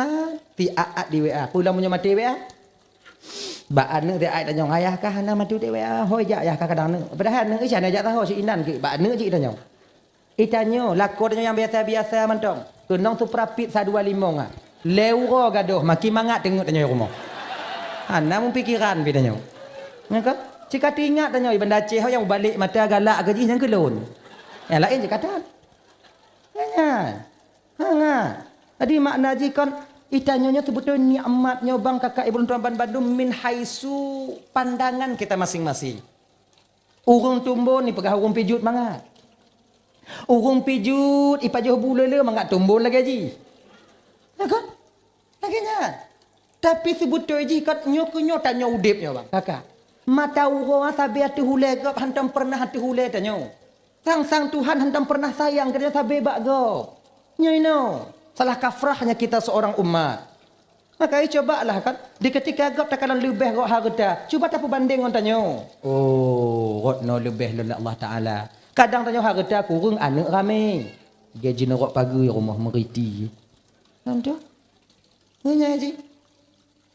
Ha, pi aat di W A. Peue lom meunyoe maté W A? Bak aneuk di ayah tanyong, "Ayah kah hana mantu dewek, ah, hôi jak ayah kah kadang aneuk." Padahai aneuk Isa na jak tahu si inan ke bak aneuk cit tanyong. Itanyoe, lakoe tanyoe nyang biasa-biasa mantong. Keunong suprapit sa dua limong ah. Lé uroe gadoh, makin mangat teungeut tanyoe rumoh. Hana meupikiran pi tanyoe. Nyan ka? Cika teuingat tanyoe, i Banda Aceh nyang mubalek mata galak keu jih nyang keu lôn. Nyang laén cit ka tan. Nyan. Ha, nyan. Jadi makna jih kon, itanyoe nyoe seubeutôi nikmat nyoe bang kakak ibu lôn tuan ban bandum min haitsu pandangan kita masing-masing. Ureuëng tumbon ipeugah ureuëng pijuet mangat. Ureuëng pijuet ipajoh bu le-le mangat tumbon lagée jih. Ya kan? Lagée nyan. Tapi seubeutôi jih kan nyoe keu nyoe tanyoe udeb nyoe bang. Kakak. Mata uroe sabe ateueh ulée gob hantom pernah ateueh ulée tanyoe. Sang-sang Tuhan hantom pernah sayang keu tanyoe sabe bak gob. Nyoe inoe. Salah kafrahnya kita seorang umat. Maka, eh, cobalah kan, di ketika gob takalon leubeh gob hareuta, cuba tapeubandeng ngon tanyoe. Oh, rot noe leubeh lom lé Allah Taala. Kadang tanyoe hareuta kureueng aneuk ramé. Gaji neurok pageue rumoh meuriti. Nyan tu. Nyan jih.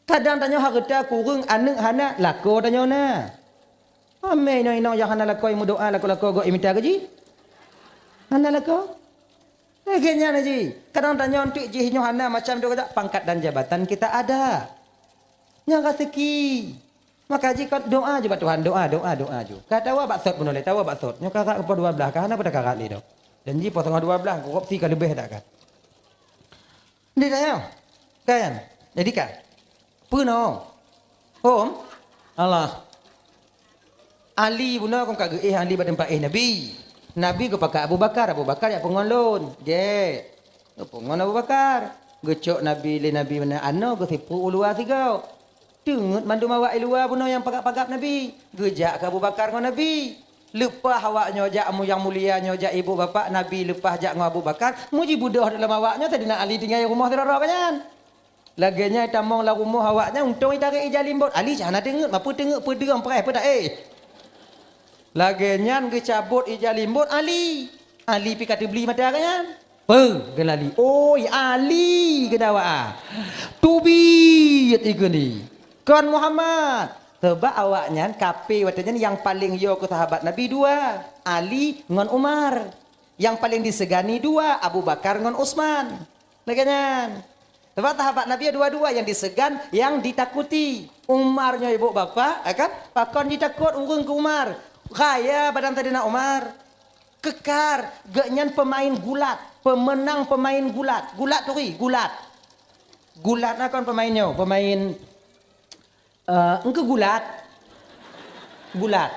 Kadang tanyoe hareuta kureueng aneuk hana lakoe tanyoe na. Amé inong-inong nyang hana lakoe meudoa lakoe-lakoe gob imita gaji. Hana lakoe. Lagée nyan jih. Kadang tanyoe teuk jih nyoe hana macam tu kata pangkat dan jabatan kita ada. Nyang raseuki. Maka jih kan doa je bak Tuhan, doa, doa, doa je. Ka tawa bak sot bunoe lé, tawa bak sot. Nyoe karat poh dua belas ka hana pada karat lé dah. Dan jih poh teungoh dua belas korupsi ka leubeh dak kan. Di tanyoe. Kan? Jadi kan? Peunoh. Hom. Allah. Ali bunoe kon ka geuéh Ali bak teumpat éh Nabi. Nabi geupakat Abu Bakar, Abu Bakar jak peungon lôn. Gét. Geupeungon Abu Bakar. Geucok Nabi lé Nabi meunan anoe geusipu u luwa sigoe. Teungeut mandum awak i luwa bunoe nyang pagab-pagab Nabi. Geujak keu Abu Bakar ngon Nabi. Leupah awak nyoe jak mu nyang mulia nyoe jak ibu bapak Nabi leupah jak ngon Abu Bakar. Muji beudôh dalam awak nyoe Saidina Ali tinggai rumoh sidroe-droe nyan. Lagée nyan itamong lam rumoh awaknyan, untông itarek ija limbot. Ali cit hana teungeut, mapeue teungeut peudeueng preh peue taéh. Lagée nyan geucabot ija limbot Ali. Ali pi ka teubli mata geuh nyan. Peue geulali? Oi, Ali geudawaa. Teubiet ikeu ni. Kon Muhammad. Sabab awaknyan kape watée nyan nyang paleng yo keu sahabat Nabi dua, Ali ngon Umar. Nyang paleng disegani dua, Abu Bakar ngon Utsman. Lagée nyan. Sabab sahabat Nabi dua-dua nyang disegan, nyang ditakuti. Umar nyoe ibu bapak, ya kan? Pakon jitakot ureuëng keu Umar. Kaya badan Saidina Umar. Kekar, geuh nyan peumain gulat, peumeunang peumain gulat. Gulat turi, gulat. Gulat na kon peumain nyoe, peumain Eh, engkeu gulat. Gulat.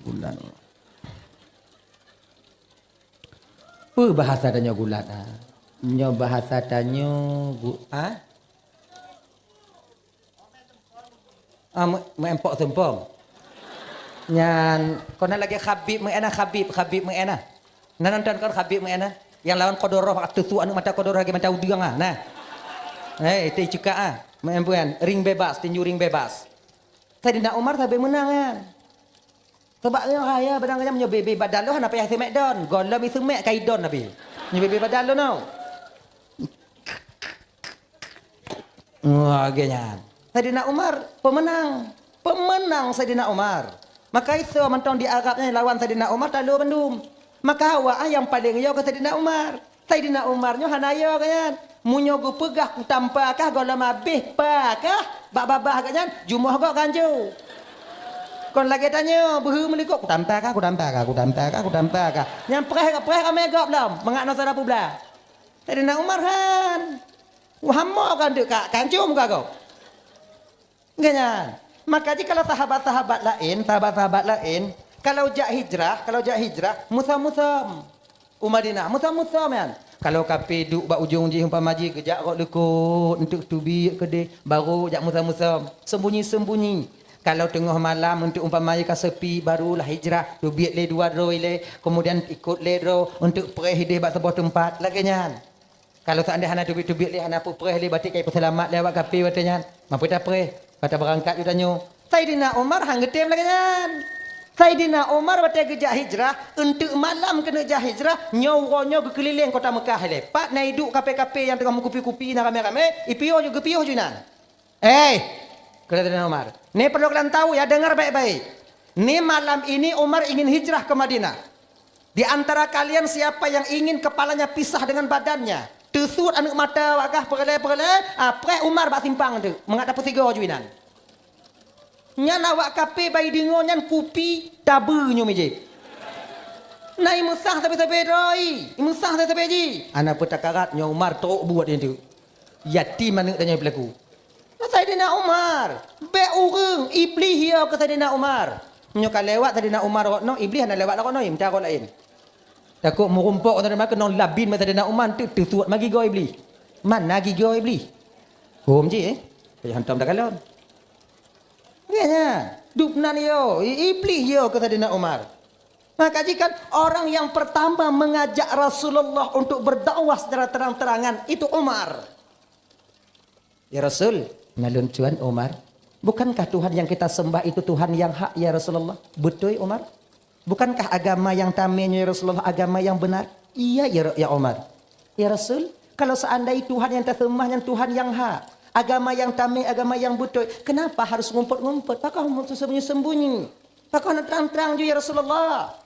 Gulat. Peue bahasa tanyoe gulat, ha? Nyoe bahasa tanyoe gu-, ha? Ah, meu-, meuempok seumpom. Nyan, kona lagée Khabib meuena, Khabib, Khabib meuena. Na nonton kon Khabib meuena? Nyang lawan Kodoroh, ateueh su aneuk mata Kodoroh lagée mata udeueng ah. Nah. Eh, itu cekak ah. Main buan, ring bebas, tinju ring bebas. Saidina Umar sabe meunang nyan. Sabab nyoe raya badang nyan nyoe bebe badal loh hana payah seumek don. Gohlom iseumek ka idon Nabi. Nyoe bebe badal loh no. Wah, lagée nyan. Saidina Umar peumeunang. Peumeunang Saidina Umar. Maka isoe mantong di Arab nyan lawan Saidina Umar talo bandum. Maka awak ah nyang paleng yo keu Saidina Umar. Saidina Umar nyoe hana yo geuh nyan. Meunyoe geupeugah kutampa kah gohlom abéh pa kah bak babah geuh nyan, jumoh gob ganjo. Kon lagée tanyoe, beuhe meulikot kutampa kah, kutampa kah, kutampa kah, kutampa kah. Nyang preh, preh ramé gob lom, mangat na sara peublah. Saidina Umar han. Wah, hamo ka deuk ka, kancum ka gob. Nggak nyan. Maka jih kalau sahabat-sahabat laén, sahabat-sahabat laén, kalau jak hijrah, kalau jak hijrah, musom-musom. U Madinah, musom-musom nyan. Kalau kape duek bak ujong jih umpama jih geujak rot leukot untuk teubiet keudeh, baru jak musom-musom. Sembunyi-sembunyi. Kalau teungoh malam untuk umpama jih ka sepi, barulah hijrah, teubiet lé dua droe ilée, kemudian ikot lé droe untuk preh ideh bak saboh teumpat. Lagée nyan. Kalau seandai hana teubiet-teubiet lé, hana peupreh lé, batik ka ipeuseulamat lé awak kape watée nyan. Mapeue tapreh? Bata beurangkat ju tanyoe. Saidina Umar han geutem lagée nyan. Saidina Umar watée geujak hijrah, eunteuk malam keuneuk jak hijrah, nyoe uroe nyoe geukeulileng kota Meukah ilée. Pat na iduek kape-kape nyang teungoh meukupi-kupi na ramé-ramé, ipiôh ju geupiôh ju inan. Eh, Kata Saidina Umar. Ni perlu kalian tahu ya, dengar baik-baik. Ni malam ini Umar ingin hijrah ke Madinah. Di antara kalian siapa yang ingin kepalanya pisah dengan badannya? Teusuet aneuk mata awak gah peureulee-peureulee, ah, preh Umar bak simpang tu. Mangat tapeusigoe ju inan. Nyan awak kafé bai deungoe nyan kupi tabeue nyoe mijé. Na imeusah sabe-sabe droe, imeusah sabe-sabe jih. Hana peue takarat nyoe Umar trok buet nyan tu. Yatim aneuk tanyoe peulaku. Saidina Umar, bék ureuëng, Iblih yo keu Saidina Umar. Nyoe ka lewat Saidina Umar rot noe, Iblih hana lewat rot noe, meucara laén. Takot meurumpok Saidina Umar keunong labin bak Saidina Umar, tu teusuet magi gigoe Iblih. Mana gigoe Iblih? Hom jih, eh. Payah hantom takalon. Ya, ya. Dubnan yo, i- Iblih yo keu Saidina Umar. Maka jika orang yang pertama mengajak Rasulullah untuk berdakwah secara terang-terangan, itu Umar. Ya Rasul, nalun tuan Umar, bukankah Tuhan yang kita sembah itu Tuhan yang hak ya Rasulullah? Betul Umar? Bukankah agama yang tamé nyoe ya Rasulullah agama yang benar? Iya ya, ya Umar. Ya Rasul, kalau seandai Tuhan yang taseumbah nyan Tuhan yang hak, agama yang tamé agama yang beutôi, kenapa harus ngumpet-ngumpet? Pakon sembunyi-sembunyi? Pakon hana trang-trang ju ya Rasulullah?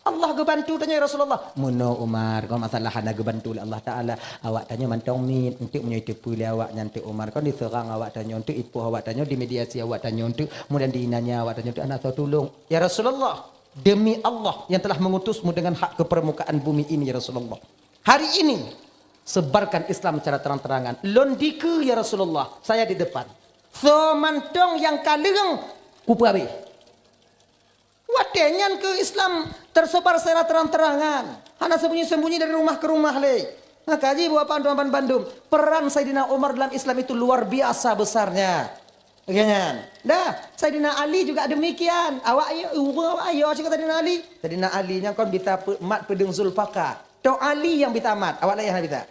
Allah geubantu tanyoe ya Rasulullah. Meunoe Umar, kon masalah hana geubantu lé Allah Taala. Awak tanyoe mantong miet, enteuk meunyoe iteupeue lé awak nyan teuk Umar, kon diseurang awak tanyoe, enteuk ipoh awak tanyoe, dimediasi awak tanyoe, enteuk mudah diinanya awak tanyoe, enteuk hana soe tulông. Ya Rasulullah, demi Allah yang telah mengutusmu dengan hak ke permukaan bumi ini ya Rasulullah. Hari ini sebarkan Islam secara terang-terangan. Lôn dikeue ya Rasulullah, saya di depan. Soe mantong nyang ka leueng kupeue habéh. Watée nyan keuh Islam tersebar secara terang-terangan, hana sembunyi-sembunyi dari rumah ke rumah lé. Maka ji buat panduan bandum, peran Saidina Umar dalam Islam itu luar biasa besarnya. Iya nyan. Dah, Saidina Ali juga demikian. Awak ayo, ureuëng awak ayo cakap Saidina Ali. Saidina Ali nyang kon bita pe- mat peudeueng Zulfikar. Tok Ali nyang bita mat, awak laén hana bita.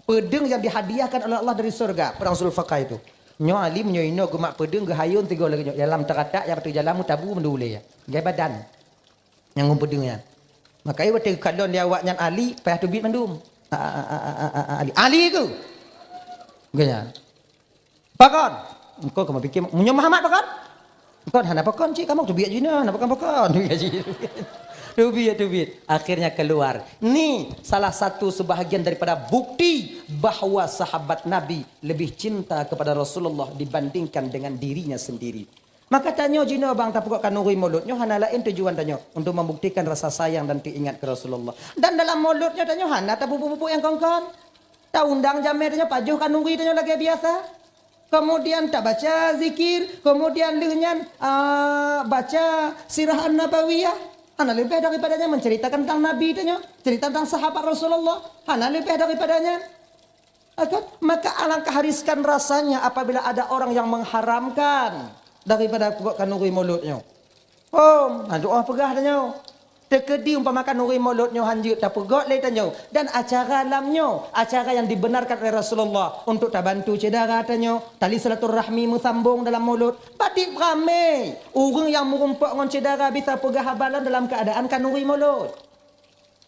Peudeueng yang dihadiahkan oleh Allah dari surga, perang Zulfikar itu. Nyoe Ali meunyoe inoe geumat peudeueng geuhayôn tiga lagée nyoe. Dalam teukatak nyang ateueh jalan meutabu meudulée. Gai badan. Nyang ngon peudeueng nyan. Maka watée geukalon lé awak nyan Ali, payah teubiet mandum. A, a, a, a, a, a, Ali. Ali keuh. Geuh nyan. Pakon? Engkau kamu pikir, meunyoe Muhammad pakon? Engkau hana pakon cit, kamu teubiet jinoe, hana pakon-pakon. Teubiet, teubiet. Akhirnya keluar. Ni salah satu sebahagian daripada bukti bahwa sahabat Nabi lebih cinta kepada Rasulullah dibandingkan dengan dirinya sendiri. Maka tanyoe jinoe bang tapeugot kanuri mulod nyoe hana laén tujuan tanyoe untuk membuktikan rasa sayang dan teuingat keu Rasulullah. Dan dalam mulod nyoe tanyoe hana tapeubuet-buet nyang kon-kon. Taundang jamé tanyoe pajoh kanuri tanyoe lagée biasa. Kemudian tabaca zikir, kemudian lheueh nyan, ah, baca sirah an-nabawiyah. Hana leubeh daripada nyan menceritakan tentang Nabi tanyoe, cerita tentang sahabat Rasulullah. Hana leubeh daripada nyan. Kan? Maka alangkah riskan rasanya apabila ada orang yang mengharamkan daripada peugot kanuri mulod nyoe. Hom, na doa peugah tanyoe. Teukeudi umpama kanuri mulod nyoe hanjeuet tapeugot lé tanyoe dan acara lam nyoe, acara yang dibenarkan oleh Rasulullah untuk tabantu syedara tanyoe, tali silaturahmi meusambong dalam mulod. Padit ramé ureuëng nyang meurumpok ngon syedara bisa peugah haba lom dalam keuadaan kanuri mulod.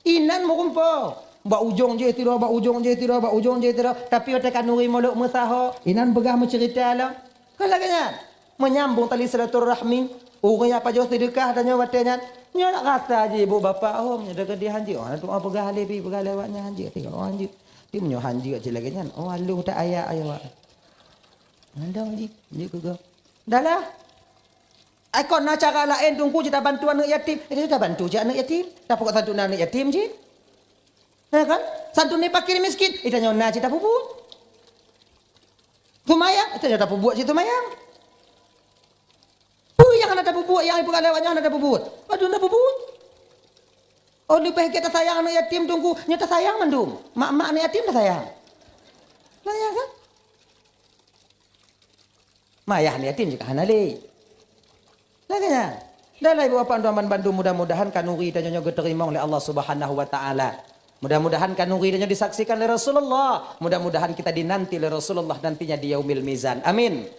Inan meurumpok. Bak ujong jih tiroe, bak ujong jih tiroe, bak ujong jih tiroe. Tapi watée kanuri mulod meusaho, inan peugah meuceurita lom. Kan lagée nyan. Menyambung tali silaturahmi, ureuëng nyang pajoh seudeukah tanyoe watée nyan. Nyoe nak rasa jih ibu bapak hom, nyoe deungon di hanjeuet. Oh, na tuan peugah lé pi, peugah lé awak nyan hanjeuet. Tengok, oh, hanjeuet. Tapi meunyoe hanjeuet cit lagée nyan, oh, aluh that ayat ayo awak. Mandang jih, jih keu gob. Dah lah. Ai kon na cara laén teungku cit tabantu aneuk yatim. Eh, tabantu cit aneuk yatim. Tapeugot santunan aneuk yatim cit. Ya kan? Santunan fakir miskin. Ita nyoe na cit tapeubuet. Seumayang, ita nyoe tapeubuet cit seumayang. Peue nyang hana tapeubuet, nyang ipeugah lé awak nyan hana tapeubuet? Padum tapeubuet. Oh, leubeh gét tasayang aneuk yatim teungku, nyoe tasayang mandum. Mak-mak aneuk yatim tasayang. Tasayang kan? Mayah aneuk yatim juga hana lé. Lagée nyan. Dah lah ibu bapak tuan bandum, mudah-mudahan kanuri tanyoe nyoe geuteurimong lé Allah Subhanahu wa taala. Mudah-mudahan kanuri tanyoe disaksikan lé Rasulullah. Mudah-mudahan kita dinanti lé Rasulullah nantinya di yaumil mizan. Amin.